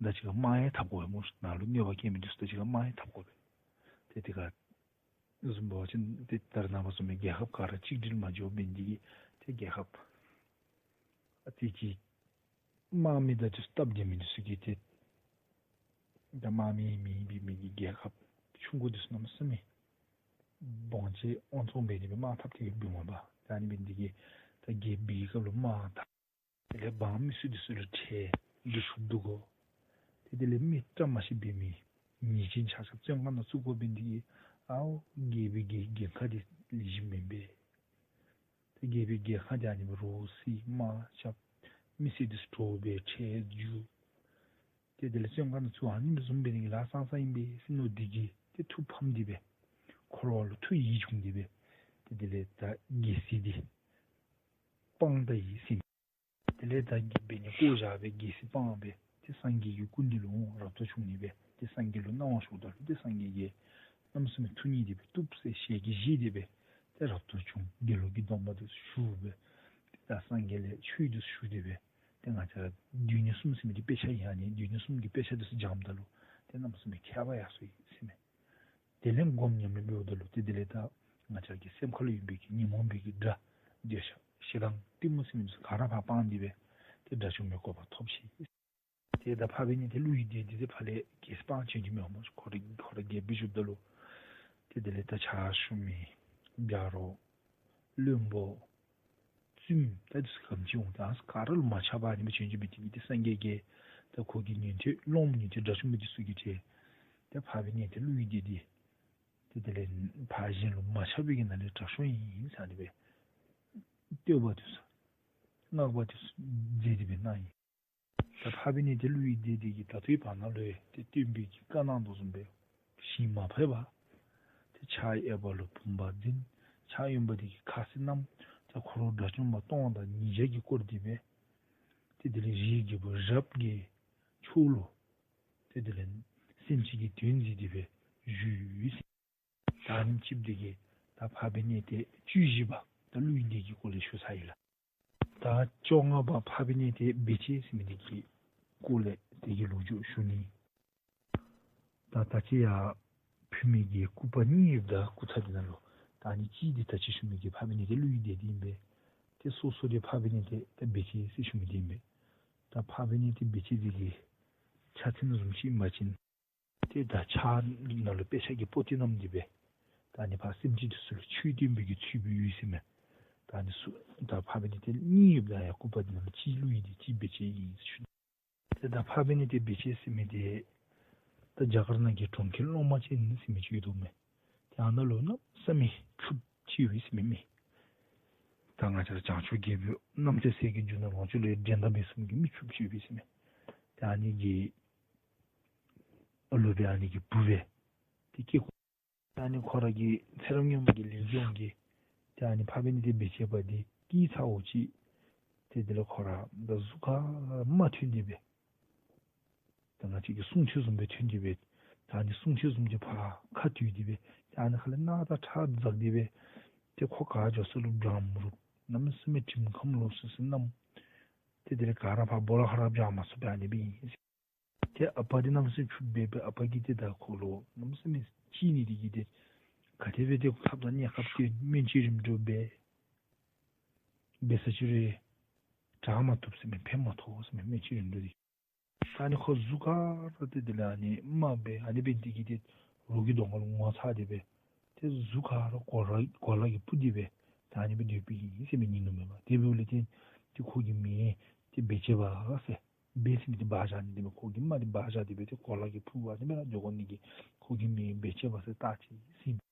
དང་གཅིག་ཁར་དམག་ཡང་འཐབ་དགོ་པས་སྨོ་ཤ། ནང་ལུ་གནོད་པ་བཀལ་མི་འདི་ཚུ་དང་གཅིག་ཁར་དམག་ཡང་འཐབ་དགོ་པས། ཏེ་དེ་ཁར་བཟུམ་འབད་བ་ཅིན་ཏེ་ད་རེས་ནངས་པ་བཟུམ་སྦེ་རྒྱལ་ཁབ་ག་ར་གཅིག་སྒྲིལ་མ་འགྱོ་བར་འདི་གིས་ཏེ་རྒྱལ་ཁབ་ཨ་ཏེ་ཅིག་དམག་མི་དང་ཏེ་སྟབས་བདེ་མི་འདི་ཚུ་གིས་ཏེ་ད་དམག་མི་མེད་པའི་མི་གི་རྒྱལ་ཁབ་ཆུང་ཀུ་འདི་ཚུ་གནམ་མེད་ས་མེད་དབང་ཆ་དབང་བཙོང་འབད་དེ་སྦེ་དམག་འཐབ་སྟེ་འབད་འོང་པ། ད་ཨ་ནི་འབད་ནི་འདི་གིས་ད་རྒྱལཔོ་འབད་བའི་སྐབས་ལུ་དམག་འཐབ། དེ་ལས་འབངས་མི་སེར་འདི་ཚུ་ལུ་ཁྲལ་འདི་ཞུ་བསྡུ་དགོ། ཏེ་དེ་ལས་མི་བཀྲ་མ་ཤིས་པའི་མི་ཉེས་ཅན་ཆ་ཁྱབ་བཙོན་ཁང་ནང་བཙུགས་དགོཔ་འབད་ནི་འདི་གིས་ཨའོ་རྒྱལ་པོའི་གི་འགན་ཁག་འདི་ལེགས་ཤོམ་མེན་པས། ཏེ་རྒྱལ་པོའི་གི་ཁ་འདི་ཨ་ནི་སྦེ་རོགས་སྲིད་དམག་རྐྱབ། མི་སེར་འདི་ཚུ་དཀྲོག་སྦེ་ཁྲལ་འཇུ། ཏེ་དེ་ལས་བཙོན་ཁང་ནང་བཙུགས། ཨ་ནི་སྦེ་བཟུམ་འབད་ནི་གིས་ལཱ་ཙང་ཙང་ཨིན་པས་ཟེར་མནོ་སྟེ་གིས་ཏེ་ཐུགས་ཕམ་སྟེ་སྦེ་འཁོར་བ་ལུ་ཐུགས་ཡིད་བྱུང་སྟེ་སྦེ་ཏེ་དེ་ལས་ད་རྒྱལ་སྲིད་འདི་སྤང་ད་ཡི་ཟེར། དེ་ལས་ད་རྒྱལཔོ་འབད་ནི་བཀོ་བཞག་སྦེ་རྒྱལ་སྲིད་སྤངས་སྦེ་ཏེ་སངས་རྒྱས་ཀྱི་སྐུ་མདུན་ལུ་འོང་རབ་ཏུ་བྱུང་ནི་སྦེ་ཏེ་སངས་རྒྱས་ལུ་གནང་བ་ཞུཝ་ད་ལུ་ཏེ་སངས་རྒྱས་ཀྱིས་གནམ་མེད་ས་མེད་ཐུགས་མཉེས་ཏེ་སྦེ་བཏུབ་ཟེར་ཞལ་གྱིས་བཞེས་ཏེ་སྦེ་ཏེ་རབ་ཏུ་བྱུང་དགེ་སློང་གི་སྡོམ་པ་འདི་ཚུ་ཞུ་སྦེ་ཏེ་ད་སངས་རྒྱས་ལས་ཆོས་འདི་ཚུ་ཞུ་སྟེ་སྦེ་ཏེ་ང་བཅས་ར་སྡེ་སྣོད་གསུམ་ཟེར་མི་འདི་དཔེ་ཆ་ཨིན། ཨ་ནི་སྡེ་སྣོད་གསུམ་གྱི་དཔེ་ཆ་འདི་ཚུ་སྦྱངམ་ད་ལུ་ཏེ་གནམ་མེད་ས་མེད་མཁས་པ་ཡར་སོ་ཡི་ཟེར་མས། དེ་ལས་སྒོམ་ཉམས་ལེན་འབདཝ་ད་ལུ་ཏེ་དེ་ལས་ད་ང་བཅས་ཀྱི་སེམས་ཁ་ལུ་ཡོད་པའི་གི་ཉོན་མོངས་པའི་གི་དགྲ་འདོད་ཆགས་ཞེ་སྡང་གཏི་མུག་ཟེར་མི་འདི་ཚུ་ག་ར་ཕར་སྤངས་ཏེ་སྦེ་ཏེ་དགྲ་བཅོམ་པའི་གོ་འཕང་ཐོབ་ཅི། ཏེ་ད་འཕགས་པའི་གནས་བརྟན་ཀླུ་ཡི་སྡེ་འདི་ཏེ་ཕར་ལས་རྒྱལ་སྲིད་སྤང་བྱོན་ནི་མས་སྨོ། ཁོ་ར་ཁོ་ར་རྒྱལཔོ་སྦེ་བཞུགསཔ་ད་ལུ་ཏེ་དེ་ལས་ད་ཕྱག་ཞུ་མི་བྱ་རོག་བློན་པོ་བཙུནམོ་ད་འདི་ཚུ་ག་དེམ་ཅིག་འོང་། ད་ག་ར་ལུ་མ་ཆགས་པར་ཨ་ནི་སྦེ་བྱོན་བྱོནམ་འབད་ནི་འདི་གིས་ཏེ་སངས་རྒྱས་ཀྱིས་ད་ཁོ་གི་ཉན་ཐོས་སློབ་མ་ཉན་ཐོས་དགྲ་བཅོམ་པ་འདི་ཚུ་གིས་ཏེ་ད་འཕགས་པའི་གནས་བརྟན་ཀླུ་ཡི་སྡེ་འདི་ཏེ་དེ་ལས་ཕར་གཞན་ལུ་མ་ཆགས་པའི་གི་ནང་ལས་དྲག་ཤོས་ཨིན་ཟེར་ཨ་ནི་སྦེ་བསྟོད་པ་འདི་ཚུ་བསྔགས་པ་འདི་ཚུ་མཛད་དེ་སྦེ་གནང་ཡི། ད་འཕགས་པའི་གནས་བརྟན་ཀླུ་ཡི་སྡེ་འདི་གིས་ད་ལྟོའི་བར་ན་ལུ་ཡང་ཏེ་སྟོན་པའི་གི་བཀའ་གནང་དོ་བཟུམ་སྦེ་ཞིང་མ་ཕོག་པར་ཏེ་ཕྱག་གཡས་པ་ལུ་བུམ་པ་འཛིན། ཕྱག་གཡོན་པ་འདི་གིས་ཁ་སྲིན་བསྣམས། ད་འཁོར་དགྲ་བཅོམ་པ་སྟོང་དང་ཉིས་བརྒྱ་གིས་བསྐོར་ཏེ་སྦེ་ཏེ་དེ་ལས་རིའི་རྒྱལ་པོ་རབ་ཀྱི་ཕྱོགས་ལུ་ཏེ་དེ་ལས་སེམས་ཅན་གྱི་དོན་མཛད་དེ་སྦེ་བཞུགས་ཡོད་ཟེར། ད་ཨ་ནེམ་ཅིག་འདི་གིས་ད་འཕགས་པའི་གནས་བརྟན་བཅུ་བཞི་པ་ད་ཀླུ་ཡི་སྡེ་གི་སྐོར་ལས་ཞུ་ཚར་ཡི་ལགས། ད་ ད་བཅོ་ལྔ་པ་འཕགས་པའི་གནས་བརྟན་སྦས་བྱེད་ཟེར་མི་འདི་གི་སྐོར་ལས་དེ་གི་ལོ་རྒྱུས་ཞུ་ནི། ད་ད་ཅི་ཡར་ཕུལ་མི་གི་སྐུ་པར་གཉིས་ཡོདཔ་ད་སྐུ་ཚ་འདི་ནང་ལུ། ད་ཨ་ནི་གཅིག་འདི་ད་ཅི་ཞུ་མི་གི་འཕགས་པའི་གནས་བརྟན་ཀླུ་ཡི་སྡེ་འདི་ཨིན་པས། ཏེ་སོ་སོ་འདི་འཕགས་པའི་གནས་བརྟན་ད་སྦས་བྱེད་ཟེར་ཞུ་མི་འདི་ཨིན་པས། ད་འཕགས་པའི་གནས་བརྟན་སྦས་བྱེད་འདི་གི་ཕྱག་མཚན་བཟུམ་ཅིག་ཨིན་པ་ཅིན། ཏེ་ད་ཕྱག་ནང་ལུ་དཔེ་ཆ་གི་པོ་ཏི་བསྣམས་ཏེ་སྦེ། ད་ཨ་ནི་ཕར་སེམས་ཅན་འདི་ཚུ་ལུ་ཆོས་སྟོན་པའི་གི་ཚུལ་སྦེ་ཡོད་ཟེར་མས། ད་ཨ་ནི་ཚུ་ད་འཕགས་པའི་གནས་བརྟན་གཉིས་ཡོདཔ་ད་ཡར་སྐུ་པར་འདི་ནང་ལུ་གཅིག་ཀླུ་ཡི་སྡེ་གཅིག་སྦས་བྱེད་ཨིན་ཟེར་ཞུ་ནི། ཏེ་ད་འཕགས་པའི་གནས་བརྟན་སྦས་བྱེད་ཟེར་མི་འདི་ད་རྒྱ་གར་ནང་གི་གྲོང་ཁྱེར་གླང་མ་ཅན་ཟེར་མི་ཅིག་ཡོད་དོ་མས། ཏེ་ཨ་ནཱ་ལུ་གནམ་མེད་ས་མེད་ཕྱུགཔོ་ཅིག་ཡོད་ཟེར་མས་མི། ད་ང་བཅས་ར་བྱང་ཆུབ་རྒྱལ་པོ་རྣམ་ཐོས་སྲས་ཀྱི་རྒྱུད་ནང་ལོངས་སྤྱོད་ལུ་འགྲན་ཟླ་མེད་གསུམ་གྱི་མི་ཕྱུགཔོ་ཅིག་ཡོད་ཟེར་མས། ཏེ་ཨ་ནི་གི་ཨ་ལུ་སྦེ་ཨ་ནི་གི་བུ་སྦེ་ཏེ་སྐྱེས། ད་ཨ་ནི་ཁོ་ར་གི་ཚེ་རབས་སྔོན་མ་གི་ལས་རྒྱུ་གིས་ཏེ་ཨ་ནི་འཕགས་པའི་གནས་བརྟན་སྦས་བྱེད་པ་འདི་སྐྱེས་ཚརཝ་ཅིག་ཏེ་དེ་ལས་ཁོ་ར་ད་གཟུགས་ཁར་རྨ་ཐོན་ཏེ་སྦེ། ད་ང་བཅས་ཀྱི་སྲུང་ཐོད་བཟུམ་སྦེ་ཐོན་ཏེ་སྦེ། ད་ཨ་ནི་སྲུང་ཐོད་བཟུམ་ཅིག་ཕར་ཁ་བཏོད་དེ་སྦེ། ད་ཨ་ནི་ཁ་ལས་རྣག་དང་ཁྲག་འཛག་སྟེ་སྦེ། ཏེ་ཁོ་ག་འགྱོ་ས་ལུ་འགྲམ་རུ་གནམ་མེད་ས་མེད་དྲིམ་མཁམ་ལོག་སི་སི་མནམ། ཏེ་དེ་ལས་ག་ར་ཕར་སྦོ་ལོགས་ཁར་ར་འབྱར་མ་ཚུགས་པར་ཨ་ནི་སྦེ་ཨིན། ཏེ་ཨ་པ་འདི་གནམ་མེད་ས་མེད་ཕྱུགཔོ་སྦེ་སྦེ་ཨ་པ་གིས་ཏེ་ད་ཁོ་ལུ་གནམ་མེད་ས་མེད་ཅིག་ནི་འདི་གིས་ཏེ་ག་དེ་སྦེ་ཏེ་ཐབས་དང་གནས་སྐབས་ཏེ་སྨན་བཅོས་རིམ་གྲོ་འབད་འབད་ས་ཅིག་རུང་དྲག་མ་བཏུབ་ཟེར་མས། ཕན་མ་ཐོགས་ཟེར་མས་སྨན་བཅོས་རིམ་གྲོ་འདི། ད་ཨ་ནི་ཁོ་གཟུགས་ཁར་ཏེ་དེ་ལས་ཨ་ནི་རྨ་སྦེ་ཨ་ནི་སྦེ་འདི་གིས་ཏེ་རོགས་ཀྱི་གདོང་ཁ་ལུ་ངོ་ཚ་སྟེ་སྦེ། ཏེ་གཟུགས་ཁར་གོ་ལ་གོ་ལ་གིས་སྤུར་ཏེ་སྦེ་ད་ཨ་ནི་སྦེ་སྡོདཔ་ཨིན་ཟེར་མས་ཉིན་ནུབ་མེད་པར། དེ་འབདཝ་ལས་བརྟེན་ཏེ་ཁོ་གི་མིང་ཏེ་སྦས་བྱེད་པ་ཟེར། སྦས་ཟེར་མི་འདི་སྦ་བཞག་ནི་འདི་མས། ཁོ་གི་རྨ་འདི་སྦ་བཞག་སྟེ་སྦེ་ཏེ་གོ་ལ་གིས་སྤུར་བ་ཨ་ནི་སྦེ་ར་འགྱོ་དགོ་ནི་གིས་ཁོ་གི་མིང་སྦས་བྱེད་པ་ཟེར་བཏགས་ཅི་ཟེར་མས།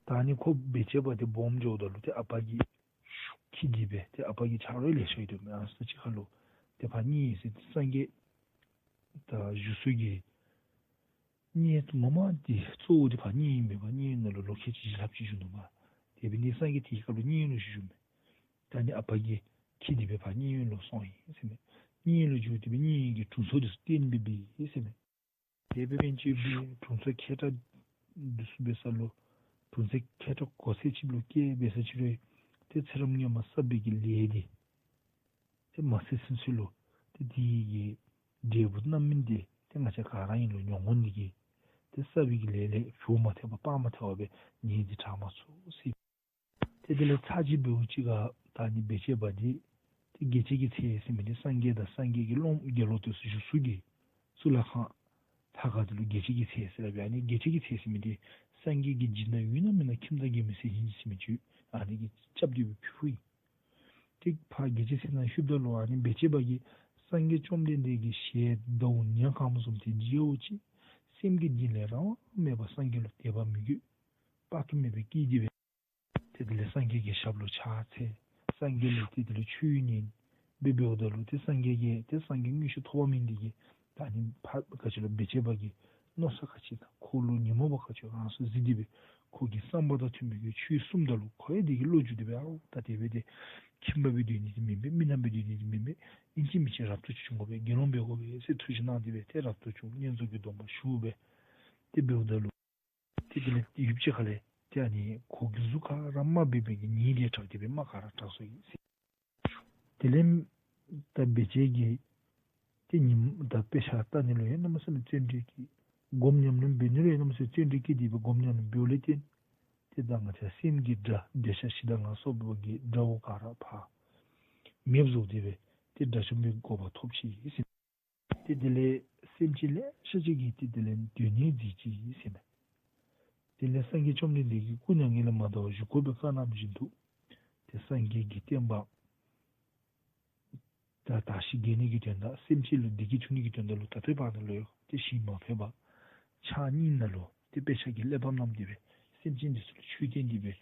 ད་ཨ་ནི་ཁོ་སྦས་བྱེད་པ་འདི་སྦོམ་འགྱོཝ་ད་ལུ་ཏེ་ཨ་པ་གིས་ཤུགས་བསྐྱེད་དེ་སྦེ་ཏེ་ཨ་པ་གི་ཆ་རོགས་ལེ་ཤ་ཡོད་དོ་མས། ཨ་ཙི་ཅིག་ཁ་ལུ་ཏེ་ཕར་མཉན་ཡི་ཟེར་ཏེ་སངས་རྒྱས་ད་བཞུགས་ས་གི་མཉན་ངོ་མ་འདི་གཙོ་བོ་འདི་ཕར་མཉན་ཡོད་པས། མཉན་ཡོད་ནང་ལུ་ལོ་ཁལ་གཅིག་བཞི་ལྷགཔ་ཅིག་བཞུགས་ནུག་པ། དེ་འབད་ནི་སངས་རྒྱས་དེའི་སྐབས་ལུ་མཉན་ཡོད་ལུ་བཞུགས་བཞུགསཔ་མས། ད་ཨ་ནི་ཨ་པ་གིས་འཁྱིད་དེ་སྦེ་ཕར་མཉན་ཡོད་ལུ་སོང་ཡི་ཟེར་མས། མཉན་ཡོད་ལུ་འགྱོ་སྟེ་སྦེ་མཉན་ཡོད་ཀྱི་དྲུང་འཚོ་འདི་ཚུ་བསྟེན་སྦེ་འབད་ཡི་ཟེར་མས། དེ་སྦེ་སྨན་བཅོས་འབད་དྲུང་འཚོ་མཁས་དྲགས་འདི་ཚུ་འབད་ས་ལུ་དྲུང་འཚོ་མཁས་དྲགས་གོ་ཚད་ཅིག་ལུ་བསྐྱལ་འབད་ས་ཅིག་རུང་ཏེ་ཚེ་རབས་སྔོན་མ་བསགས་པའི་གི་ལས་འདི་ཏེ་མ་ཚད་ཚུན་ཚོད་ལུ་ཏེ་དེ་གི་འབྲས་བུ་རྣམ་སྨིན་འདི་ཏེ་ང་བཅས་ག་ར་ཨིན་རུང་མྱོང་འོང་ནི་གི་ཏེ་བསགས་པའི་གི་ལས་ལས་བྱོག་མ་ཐལ་བར་སྤང་མ་ཐལ་བར་སྦེ་ནད་འདི་དྲག་མ་ཚུགས་ཟེར། ཏེ་དེ་ལས་ཚར་གཅིག་འབདཝ་ཅིག་ཁར་ད་ཨ་ནི་སྦས་བྱེད་པ་འདི་ཏེ་རྒྱལ་བྱེད་ཀྱི་ཚལ་ཟེར་མི་འདི་སངས་རྒྱས་དང་སངས་རྒྱས་ཀྱི་སློབ་དགེ་སློང་དེ་ཚུ་བཞུགས་ས་གི་གཙུག་ལག་ཁང་ལྷ་ཁང་འདི་ལུ་རྒྱལ་བྱེད་ཀྱི་ཚལ་ཟེར་སླབ་ཨིན། ཨ་ནི་རྒྱལ་བྱེད་ཀྱི་ཚལ་ཟེར་མི་འདི་སངས་རྒྱས་ཀྱི་སྦྱིན་བདག་ཡོད་ན་མེད་ན་ཁྱིམ་བདག་མགོན་མེད་ཟས་སྦྱིན་ཟེར་མི་ཅིག་ཨ་ནི་གིས་རྐྱབ་སྟེ་སྦེ་ཕུལཝ་ཨིན། ཏེ་ཕར་རྒྱལ་བྱེད་ཚལ་ནང་ལྷོདཔ་ད་ལུ་ཨ་ནི་སྦས་བྱེད་པ་གིས་སངས་རྒྱས་བཅོམ་ལྡན་འདས་ཀྱི་ཞལ་ཟླཝ་ཉ་གང་བཟུམ་ཅིག་མཇལཝ་ཅིག་སེམས་ཀྱི་གཏིང་ལས་རང་དབང་མེད་པར་སངས་རྒྱས་ལུ་དད་པ་མོས་གུས་དཔག་ཏུ་མེད་པའི་སྐྱེས་ཏེ་སྦེ་ཏེ་དེ་ལས་སངས་རྒྱས་ཀྱི་ཞབས་ལུ་ཕྱག་འཚལ། སངས་རྒྱས་ལས་ཏེ་དེ་ལས་ཆོས་ཉན་སྦེ་འབདཝ་ད་ལུ་ཏེ་སངས་རྒྱས་ཀྱིས་ཏེ་སངས་རྒྱས་དངོས་གཞི་ཐོབ་པ་མེན་ཏེ་གིས་ད་ཨ་ནི་ཕར་ག་ཅི་ལོ་སྦས་བྱེད་པ་གི་མནོ་བསམ་ག་ཅི་དང་ཁོ་ལུ་ཉོན་མོངས་པ་ག་ཅི་རང་སོར་གཟིགས་ཏེ་སྦེ་ཁོ་གི་བསམ་པ་དང་མཐུན་པའི་གི་ཆོས་གསུངམ་ད་ལུ་ཁོ་ཡང་དེ་གིས་བློ་འགྱུར་ཏེ་སྦེ་ཨའོ་ད་དེ་སྦེ་ཏེ་ཁྱིམ་པ་སྦེ་སྡོད་ནི་འདི་མེན་པས། མི་ནག་སྦེ་སྡོད་ནི་འདི་མེན་པས། ཨིན་ཅི་མིན་ཅི་རབ་ཏུ་བྱུང་དགོ་པས། དགེ་སློང་འབད་དགོ་པས་ཟེར་ཐུགས་བཞེད་གནང་སྟེ་སྦེ་ཏེ་རབ་ཏུ་བྱུང་བསྙེན་རྫོགས་ཀྱི་སྡོམ་པ་ཞུ་སྦེ་ཏེ་འབདཝ་ད་ལུ་ཏེ་དེ་ལས་ཡུདཔ་ཅིག་ཁ་ལས་ཏེ་ཨ་ནི་ཁོ་གི་གཟུགས་ཁར་ར་རྨ་འབད་བའི་གི་ནད་དེ་དྲག་སྟེ་སྦེ་རྨ་ག་ར་དྲག་སོ་ཡི་ཟེར། དེ་ལས་ད་སྦས་བྱེད་ཀྱིས་ཏེ་ཉིནམ་ད་དཔེ་ཆ་ལྟ་ནི་ལུ་ཡང་གནམ་མེད་ས་མེད་བརྩོན་འགྲུས་ཀྱིས་སྒོམ་ཉམས་ལེན་འབད་ནི་ལུ་ཡང་གནམ་མེད་ས་མེད་བརྩོན་འགྲུས་ཀྱིས་དེ་སྦེ་སྒོམ་ཉམས་ལེན་འབདཝ་ལས་བརྟེན་ཏེ་ད་ང་བཅས་སེམས་ཀྱི་དགྲ་འདོད་ཆགས་ཞེ་སྡང་ལ་སོགས་པའི་གི་དགྲ་བོ་ག་ར་ཕར་མེདཔ་བཟོ་སྟེ་སྦེ་ཏེ་དགྲ་བཅོམ་པའི་གོ་འཕང་ཐོབ་ཅི་ཟེར། ཏེ་དེ་ལས་སེམས་ཅན་ལེ་ཤ་ཅིག་གིས་ཏེ་དེ་ལས་སྡུག་བསྔལ་འཛེམ་ཅི་ཟེར་མས། དེ་ལས་སངས་རྒྱས་བཅོམ་ལྡན་འདས་ཀྱི་སྐུ་མྱ་ངན་ལས་མ་འདའ་བར་བཞུགས་དགོ་པའི་བཀའ་གནང་བཞིན་དུ་ཏེ་སངས་རྒྱས་ཀྱི་བསྟན་པ་ད་དར་ཞིང་རྒྱས་ནི་གི་དོན་དག་སེམས་ཅན་ལུ་བདེ་སྐྱིད་འབྱུང་ནི་གི་དོན་དག་ལུ་ད་ལྟོའི་བར་ན་ལུ་ཡང་ཏེ་ཞིང་མ་ཕེབས་པར་ཕྱག་གཉིས་ནང་ལུ་ཏེ་དཔེ་ཆ་གི་གླེགས་བམ་བསྣམས་ཏེ་སྦེ་སེམས་ཅན་འདི་ཚུ་ལུ་ཆོས་བསྟན་ཏེ་སྦེ་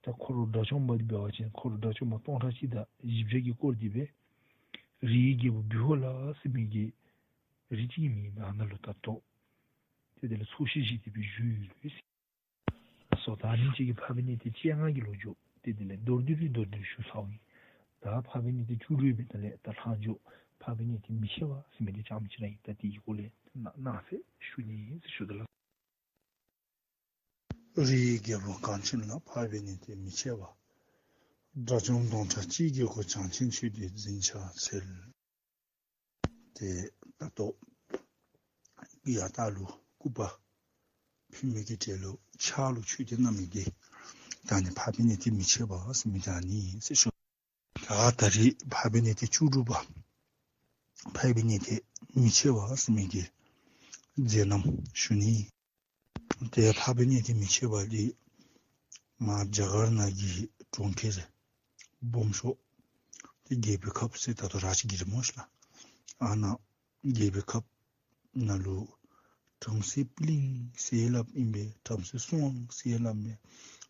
ད་འཁོར་ལུ་དགྲ་བཅོམ་པ་འདི་འབད་བ་ཅིན་འཁོར་ལུ་དགྲ་བཅོམ་པ་སྟོང་ཕྲག་གཅིག་དང་བཞི་བརྒྱ་གིས་བསྐོར་ཏེ་སྦེ་རིའི་རྒྱལ་པོ་བཻ་ཧོ་ལ་ཟེར་མི་གི་རི་ཅིག་མེན་ན་ཨ་ནཱ་ལུ་ད་ལྟོ་ཏེ་དེ་ལས་ཚོགས་ཞིང་བཞེས་ཏེ་སྦེ་བཞུགས་ཡོད་ལོ་ཟེར། སོ་ད་ཨ་ནེམ་ཅིག་གིས་འཕགས་པའི་གནས་བརྟན་བཅོ་ལྔ་གི་ལོ་རྒྱུས་ཏེ་དེ་ལས་མདོར་བསྡུས་རེ་མདོར་བསྡུས་རེ་ཞུ་ཚརཝ་ཨིན། ད་འཕགས་པའི་གནས་བརྟན་བཅུ་དྲུག་པའི་ནང་ལས་ད་ལྷག་འགྱོ་འཕགས་པའི་གནས་བརྟན་མི་ཆེ་བ་ཟེར་མི་འདི་རྐྱངམ་ཅིག་ར་ཨིན། ད་དེ་གི་སྐོར་ལས་ད་ནང་གསེས་ཞུ་ནི་ཟེར་ཞུ་དོ་ལགས། རིའི་རྒྱལ་པོ་གངས་ཅན་ལ། འཕགས་པའི་གནས་བརྟན་མི་ཆེ་བ། དགྲ་བཅོམ་སྟོང་ཕྲག་གཅིག་གི་སྒོ་བྱང་ཆེན་ཆོས་སྡེ་འཛིན་ཕྱག་འཚལ། ཏེ་ད་ལྟོ་ཡར་ལྟག་ལུ་སྐུ་པར་ཕུལ་མི་གི་གྲལ་ལུ་ཕྱག་ལུ་ཆུ་དེ་བསྣམས་མི་དེ་ད་ཨ་ནི་འཕགས་པའི་གནས་བརྟན་མི་ཕྱེད་པ་ཟེར་མི་དེ་ཨ་ནི་ཟེར་ཞུ། ད་ད་རེས་འཕགས་པའི་གནས་བརྟན་བཅུ་དྲུག་པ་འཕགས་པའི་གནས་བརྟན་མི་ཕྱེད་པ་ཟེར་མི་གི་མཛད་རྣམ་ཞུ་ནི། ཏེ་འཕགས་པའི་གནས་བརྟན་མི་ཕྱེད་པ་འདི་མར་རྒྱ་གར་ནང་གི་གྲོང་ཁྱེར་སྦོམ་ཤོས་ཏེ་རྒྱལ་པོའི་ཁབ་ཟེར་ད་ལྟོ་རཱཇ་གིར་སྨོ་ཤིག་ལགས། ཨ་ནཱ་རྒྱལ་པོའི་ཁབ་ནང་ལུ་བྲམ་ཟེ་པི་ལིང་ཟེར་སླབ་ཨིན་པས། བྲམ་ཟེ་སུ་ཝང་ཟེར་སླབ་མས།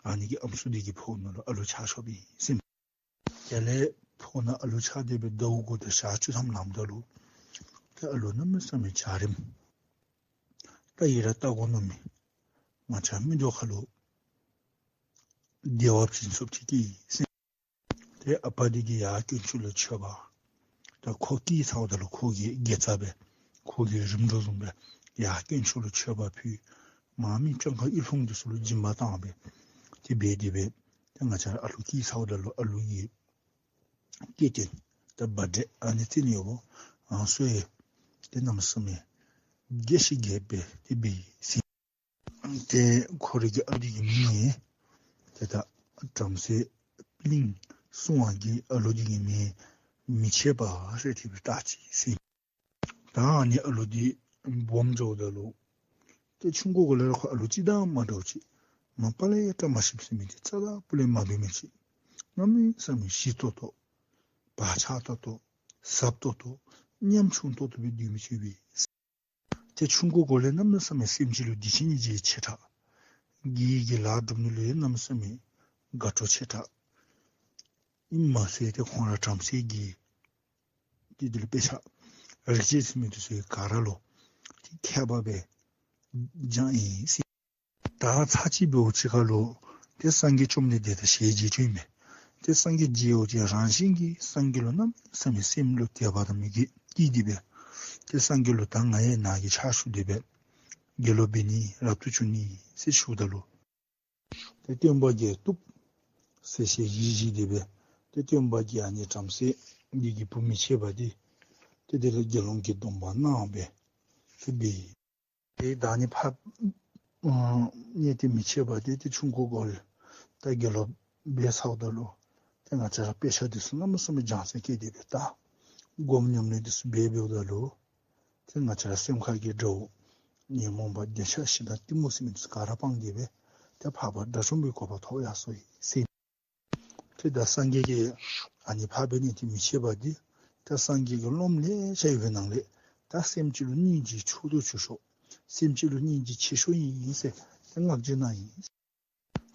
ཨ་ནི་གི་ཨམ་སྲུ་འདི་གི་ཕོཝ་ནང་ལུ་ཨ་ལུ་ཆགས་སོཔ་ཨིན་ཟེར་མས། དེ་ལས་ཕོཝ་ནང་ཨ་ལུ་ཆགས་ཏེ་སྦེ་ཟླཝ་དགུ་དང་ཞག་བཅུ་ཐམ་ལངམ་ད་ལུ་ཏེ་ཨ་ལུ་གནམ་མེད་ས་མེད་འཇའ་རིསམོ་ད་ཡི་ར་ལྟ་དགོ་མནོ་མི་ང་བཅས་མིག་ཏོ་ཁ་ལུ་བདེ་བ་བྱིན་ཚུགསཔ་ཅིག་སྐྱེས་ཟེར། ཏེ་ཨ་པ་འདི་གིས་ཡར་དཀོན་མཆོག་ལུ་མཆོད་པ། ད་ཁོ་སྐྱེས་ཚརཝ་ད་ལུ་ཁོ་གི་དགེ་རྩ་སྦེ་ཁོ་གི་རིམ་གྲོ་བཟུམ་སྦེ་ཡར་དཀོན་མཆོག་ལུ་མཆོད་པ་ཕུལ། མར་མི་སྤྱང་ཀ་ཨོལ་ལྷུང་འདི་ཚུ་ལུ་སྦྱིན་པ་བཏང་སྦེ་ཏེ་འབད་དེ་སྦེ་ཏེ་ང་བཅས་ར་ཨ་ལུ་སྐྱེས་ཚརཝ་ད་ལུ་ཨ་ལུ་གི་སྐྱེས་སྟོན་ད་བར་ཐ་ཌེ་ཨ་ནི་རྩིས་ནི་ཡོདཔ་ཨ་ནི་ཚུ་ཡང་ཏེ་གནམ་མེད་ས་མེད་རྒྱས་ཤིང་རྒྱས་པ་སྦེ་ཏེ་འབད་ཡི་ཟེར། ཏེ་ཁོ་རའི་གི་ཨ་ལུ་འདི་གི་མིང་ཏེ་ད་བྲམ་ཟེ་པི་ལིང་སུ་ཝང་གི་ཨ་ལུ་འདི་གི་མིང་མི་ཕྱེད་པ་ཟེར་དེ་སྦེ་བཏགས་ཅི་ཟེར། ད་ཨ་ནི་ཨ་ལུ་འདི་སྦོམ་འགྱོཝ་ད་ལུ་ཏེ་ཆུང་ཀུ་གུ་ལས་ར་ཁོ་ཨ་ལུ་ཅིག་དང་མ་འདྲཝ་ཅིག་མ་པ་ལས་ཡང་བཀྲ་མ་ཤིསཔ་ཟེར་མི་འདི་རྩ་དང་སྤུ་ལས་མ་འབད་མི་ཅིག་གནམ་མེད་ས་མེད་ཞི་ཏོག་ཏོ་བག་ཆགས་ཏོག་ཏོ་ཟབ་ཏོག་ཏོ་ཉམ་ཆུང་ཏོག་ཏོ་སྦེ་སྡོད་མི་ཅིག་སྦེ། ཏེ་ཆུང་ཀུ་གུ་ལས་གནམ་མེད་ས་མེད་སེམས་ཅན་ལུ་བདེ་སྐྱིད་སྙིང་རྗེ་ཆེ་དྲགས། དགེ་བའི་གི་ལཱ་སྒྲུབ་ནི་ལུ་ཡང་གནམ་མེད་ས་མེད་དགའ་སྤྲོ་ཆེ་དྲགས། ཨིནམ་མ་ཚད་ཏེ་ཁོང་ར་བྲམ་ཟེ་གི་ཏེ་དེ་ལུ་དཔེ་ཆ་རིག་བྱེད་ཟེར་མི་འདི་ཚུ་ག་ར་ལུ་ཏེ་མཁས་པ་སྦེ་སྦྱངས་ཡི་ཟེར། ད་ཚར་གཅིག་འབདཝ་ཅིག་ཁར་ལུ་ཏེ་སངས་རྒྱས་བཅོམ་ལྡན་འདས་དང་ཞལ་མཇལ་བྱུང་མས། ཏེ་སངས་རྒྱས་མཇལཝ་ཅིག་རང་བཞིན་གྱིས་སངས་རྒྱས་ལུ་གནམ་མེད་ས་མེད་སེམས་ལུ་དད་པ་དང་མོས་གུས་སྐྱེས་ཏེ་སྦེ་ཏེ་སངས་རྒྱས་ལུ་ད་ང་ཡང་ནཱ་གི་ཕྱག་ཞུ་སྟེ་སྦེ་དགེ་སློང་འབད་ནི་རབ་ཏུ་བྱུང་ནི་ཟེར་ཞུཝ་ད་ལུ་ཏེ་སྟོན་པ་གིས་བཏུབ་ཟེར་ཞལ་བཞེས་བཞེས་ཏེ་སྦེ་ཏེ་སྟོན་པ་གིས་ཨ་ནི་བྲམ་ཟེ་འདི་གི་བུ་མི་ཕྱེད་པ་འདི་ཏེ་དེ་ལས་དགེ་སློང་གི་སྡོམ་པ་གནང་སྦེ་ཏེ་འབད་ཡི། ཏེ་ད་ཨ་ནི་འཕགས་ཨ་གནས་བརྟན་མི་ཕྱེད་པ་འདི་ཏེ་ཆུང་ཀུ་གུ་ལས་ད་དགེ་སློང་འབད་ཚརཝ་ད་ལུ་ཏེ་ང་བཅས་ར་དཔེ་ཆ་འདི་ཚུ་གནམ་མེད་ས་མེད་སྦྱང་ཚད་བསྐྱེད་དེ་སྦེ་ད་སྒོམ་ཉམས་ལེན་འདི་ཚུ་འབད་འབདཝ་ད་ལུ་ཏེ་ང་བཅས་ར་སེམས་ཁ་གི་དགྲ་བོ་ཉོན་མོངས་པ་འདོད་ཆགས་ཞེ་སྡང་གཏི་མུག་ཟེར་མི་འདི་ཚུ་ག་ར་སྤངས་ཏེ་སྦེ་ཏེ་འཕགས་པ་དགྲ་བཅོམ་པའི་གོ་འཕང་ཐོབ་ཡར་སོ་ཡི་ཟེར། ཏེ་ད་སངས་རྒྱས་ཀྱིས་ཨ་ནི་འཕགས་པའི་གནས་བརྟན་མི་ཕྱེད་པ་འདི་ད་སངས་རྒྱས་ཀྱི་སློབ་མ་ལེ་ཤ་ཡོད་པའི་ནང་ལས་ད་སེམས་ཅན་ལུ་སྙིང་རྗེ་མཆོག་ཏུ་གྱུར་ཤོས་སེམས་ཅན་ལུ་སྙིང་རྗེ་ཆེ་ཤོས་ཨིན་ཟེར་ཏེ་བསྔགས་བརྗོད་གནང་ཡི།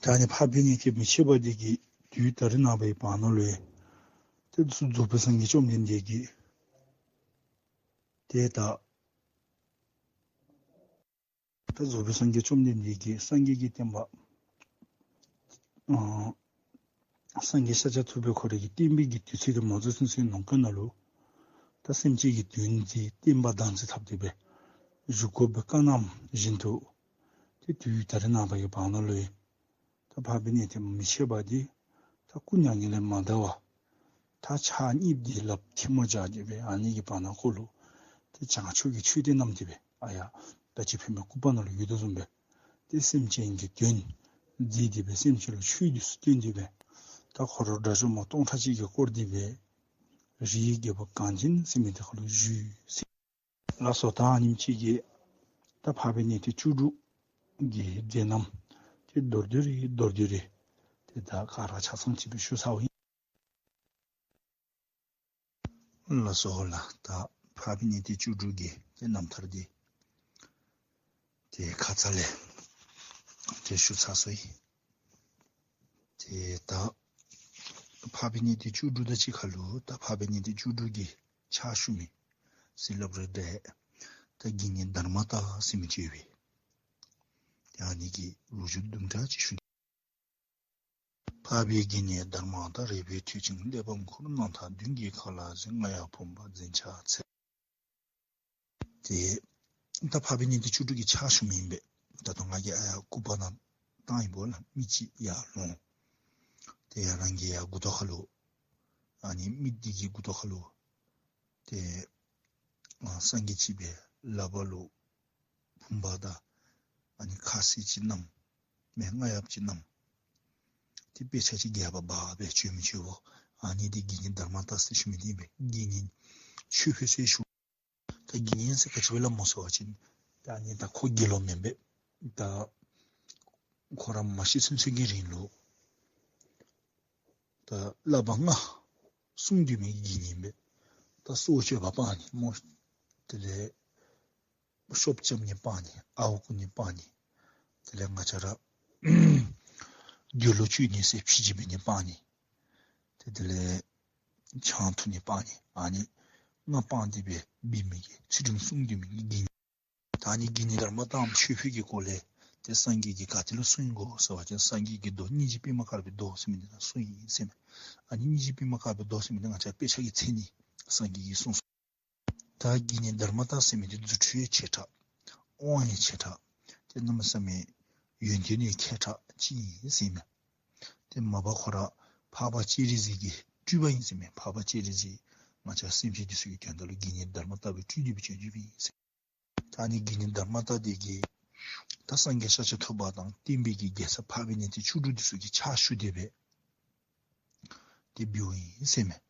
ད་ཨ་ནི་འཕགས་པའི་གནས་བརྟན་མི་ཕྱེད་པ་འདི་གིས་དུས་ད་རེས་ནངས་པའི་བར་ན་ལུ་ཡང་ཏེ་རྫོགས་པའི་སངས་རྒྱས་བཅོམ་ལྡན་འདས་ཀྱིས་ཏེ་ད་ད་རྫོགས་པའི་སངས་རྒྱས་བཅོམ་ལྡན་འདས་ཀྱིས་སངས་རྒྱས་ཀྱི་བསྟན་པ་ཨ་སངས་རྒྱས་ཤཱཀྱ་ཐུབ་པ་ཁོ་རའི་གི་བསྟན་པའི་གི་དུས་ཚོད་དེ་མ་རྫོགས་ཚུན་ཚོད་ནང་འཁོད་ནང་ལུ་ད་སེམས་ཅན་གྱི་དོན་མཛད་བསྟན་པ་བདག་འཛིན་འཐབ་སྟེ་སྦེ་བཞུགས་དགོ་པའི་བཀའ་གནངམ་བཞིན་དུ་ཏེ་དུས་ད་རེས་ནངས་པ་གི་བར་ན་ལུ་ཡང་ད་འཕགས་པའི་གནས་བརྟན་མི་ཕྱེད་པ་འདི་ད་སྐུ་མྱ་ངན་ལས་མ་འདའ་བར་ད་ཕྱག་གཉིསཔ་འདི་ལགཔ་ཐལ་མོ་སྦྱར་ཏེ་སྦེ་ཨ་ནི་གི་བར་ན་ཁོ་ལུ་ཏེ་བྱང་ཕྱོགས་ཀྱི་ཆོས་སྡེ་བསྣམས་ཏེ་སྦེ་ཨ་ཡར་ད་ཅི་ཕན་པའི་སྐུ་པར་ནང་ལུ་ཡོད་དོ་བཟུམ་སྦེ་ཏེ་སེམས་ཅན་གྱི་དོན་མཛད་དེ་སྦེ་སེམས་ཅན་ལུ་ཆོས་འདི་ཚུ་སྟོན་ཏེ་སྦེ་ད་ཁོ་ར་དགྲ་བཅོམ་པ་སྟོང་ཕྲག་གཅིག་གིས་བསྐོར་ཏེ་སྦེ་རིའི་རྒྱལ་པོ་གངས་ཅན་ཟེར་མི་འདི་ཁ་ལུ་བཞུགས་ཟེར། ལགས་སོ། ད་ཨ་ནེམ་ཅིག་གིས་ད་འཕགས་པའི་གནས་བརྟན་བཅུ་དྲུག་གི་མཛད་རྣམ་ཏེ་མདོར་བསྡུས་རེ་མདོར་བསྡུས་རེ་ཏེ་ད་ག་ར་ཆ་ཚང་ཅིག་སྦེ་ཞུ་ཚརཝ་ཨིན། ལགས་སོ་ལགས། ད་འཕགས་པའི་གནས་བརྟན་བཅུ་དྲུག་གི་ཏེ་རྣམ་ཐར་འདི་ཏེ་ཁ་ཙ་ལས་ཏེ་ཞུ་ཚར་སོ་ཡི། ཏེ་ད་འཕགས་པའི་གནས་བརྟན་བཅུ་དྲུག་དང་གཅིག་ཁར་ལུ་ད་འཕགས་པའི་གནས་བརྟན་བཅུ་དྲུག་གི་ཕྱག་ཞུ་མི་ཟེར་སླབ་རུང་འདྲ། ད་དགེ་བསྙེན་དྷརྨ་ཏ་ཟེར་མི་ཅིག་ཡོད་པས། ཏེ་ཨ་ནི་གི་ལོ་རྒྱུས་དུམ་གྲ་ཅིག་ཞུ་ནི། འཕགས་པའི་དགེ་བསྙེན་དྷརྨ་ཏ་རས་པའི་ཐོད་ཅན་གླེགས་བམ་འཁུར། རྣམ་ཐར་མདུན་གྱི་ཁ་ལ་གཟིགས། རྔ་ཡབ་བུམ་པ་འཛིན་ཕྱག་འཚལ། ཏེ་ད་འཕགས་པའི་གནས་བརྟན་བཅུ་དྲུག་གི་ཕྱག་ཞུ་མི་ཨིན་པས། ད་ལྟོ་ང་གིས་ཨ་ཡར་སྐུ་པར་ནང་བཏང་ཡི་བོ་ལགས། མི་ཅིག་ཡར་ལོང་། ཏེ་ཡར་རང་གི་ཡར་མགུ་ཏོ་ཁ་ལུ་ཨ་ནི་མི་འདི་གི་མགུ་ཏོ་ཁ་ལུ་ཏེ་ཨ་སངས་རྒྱས་ཅིག་སྦེ་ལག་པ་ལུ་བུམ་པ་དང་ཨ་ནི་ཁ་ཟས་ཅིག་བསྣམས། མེ་རྔ་ཡབ་ཅིག་བསྣམས། ཏེ་དཔེ་ཆ་ཅིག་རྒྱབ་པ་འབག་སྦེ་བྱོན་མི་བྱོནམ་འོང་། ཨ་ནི་འདི་དགེ་བསྙེན་དྷརྨ་ཏ་ཟེར་ཞུ་མི་འདི་ཨིན་པས། དགེ་བསྙེན་ཆོས་འཕེལ་ཟེར་ཞུ། ད་དགེ་བསྙེན་ཟེར་ག་ཅི་སྦེ་སླབ་སྨོ་ཟེར་བ་ཅིན་ད་ཨ་ནི་ད་ཁོ་དགེ་སློང་མེན་པས། ད་ཁོ་ར་མ་ཤི་ཚུན་ཚོད་ཀྱི་རིང་ལུ་ད་བསླབ་པ་ལྔ་སྲུང་སྡོད་མི་དགེ་བསྙེན་ཨིན་པས། ད་སྲོག་གཅོད་པ་སྤང་ནི་སྨོ། དེ་ལས་ཤོབ་རྐྱབ་ནི་སྤང་ནི། ཨརཝ་རྐུ་ནི་སྤང་ནི། དེ་ལས་ང་བཅས་ར་འདོད་ལོག་སྤྱོད་ནི་ཟེར་ཕྱི་འགྱུར་འབད་ནི་སྤང་ནི། ཏེ་དེ་ལས་ཆང་འཐུང་ནི་སྤང་ནི། ཨ་ནི་ལྔ་སྤང་སྟེ་སྦེ་འབད་མི་གི་ཚུལ་ཁྲིམས་སྲུང་སྡོད་མི་གི་དགེ་བསྙེན། ད་ཨ་ནི་དགེ་བསྙེན་དྷརྨ་ཏ་འམ་ཆོས་འཕེལ་གྱི་སྐོར་ལས་ཏེ་སངས་རྒྱས་ཀྱིས་ག་ཏེ་ལུ་གསུངས་ཡི་གོ་ཟེར་བ་ཅིན་སངས་རྒྱས་ཀྱི་མདོ་སྙིང་རྗེ་པདྨ་དཀར་པོའི་མདོ་ཟེར་མི་འདི་ནང་གསུངས་ཡི་ཟེར་མས། ཨ་ནི་སྙིང་རྗེ་པདྨ་དཀར་པོའི་མདོ་ཟེར་མི་འདི་ང་བཅས་དཔེ་ཆ་གི་མཚན་ཨིན། སངས་རྒྱས་ཀྱིས་གསུངས་སོ། ད་དགེ་བསྙེན་དྷརྨ་ཏ་ཟེར་མི་འདི་རྫུ་འཕྲུལ་ཡང་ཆེ་དྲགས། དབང་ཡང་ཆེ་དྲགས། ཏེ་གནམ་མེད་ས་མེད་ཡོན་ཏན་ཡང་མཁས་དྲགས་ཅིག་ཨིན་ཟེར་མས། ཏེ་མ་པ་ཁོ་ར་འཕགས་པ་སྤྱན་རས་གཟིགས་ཀྱི་སྤྲུལ་པ་ཨིན་ཟེར་མས། འཕགས་པ་སྤྱན་རས་གཟིགས་ང་བཅས་སེམས་ཅན་འདི་ཚུ་གི་དོན་དག་ལུ་དགེ་བསྙེན་དྷརྨ་ཏ་སྦེ་སྤྲུལ་ཏེ་སྦེ་བྱོན་བྱོནམ་ཨིན་ཟེར། ད་ཨ་ནི་དགེ་བསྙེན་དྷརྨ་ཏ་འདི་གིས་ད་སངས་རྒྱས་ཤཱཀྱ་ཐུབ་པ་དང་བསྟན་པའི་གི་རྒྱལ་ཚབ་འཕགས་པའི་གནས་བརྟན་བཅུ་དྲུག་འདི་ཚུ་གི་ཕྱག་ཞུ་སྟེ་སྦེ་ཏེ་འབདཝ་ཨིན་ཟེར་མས།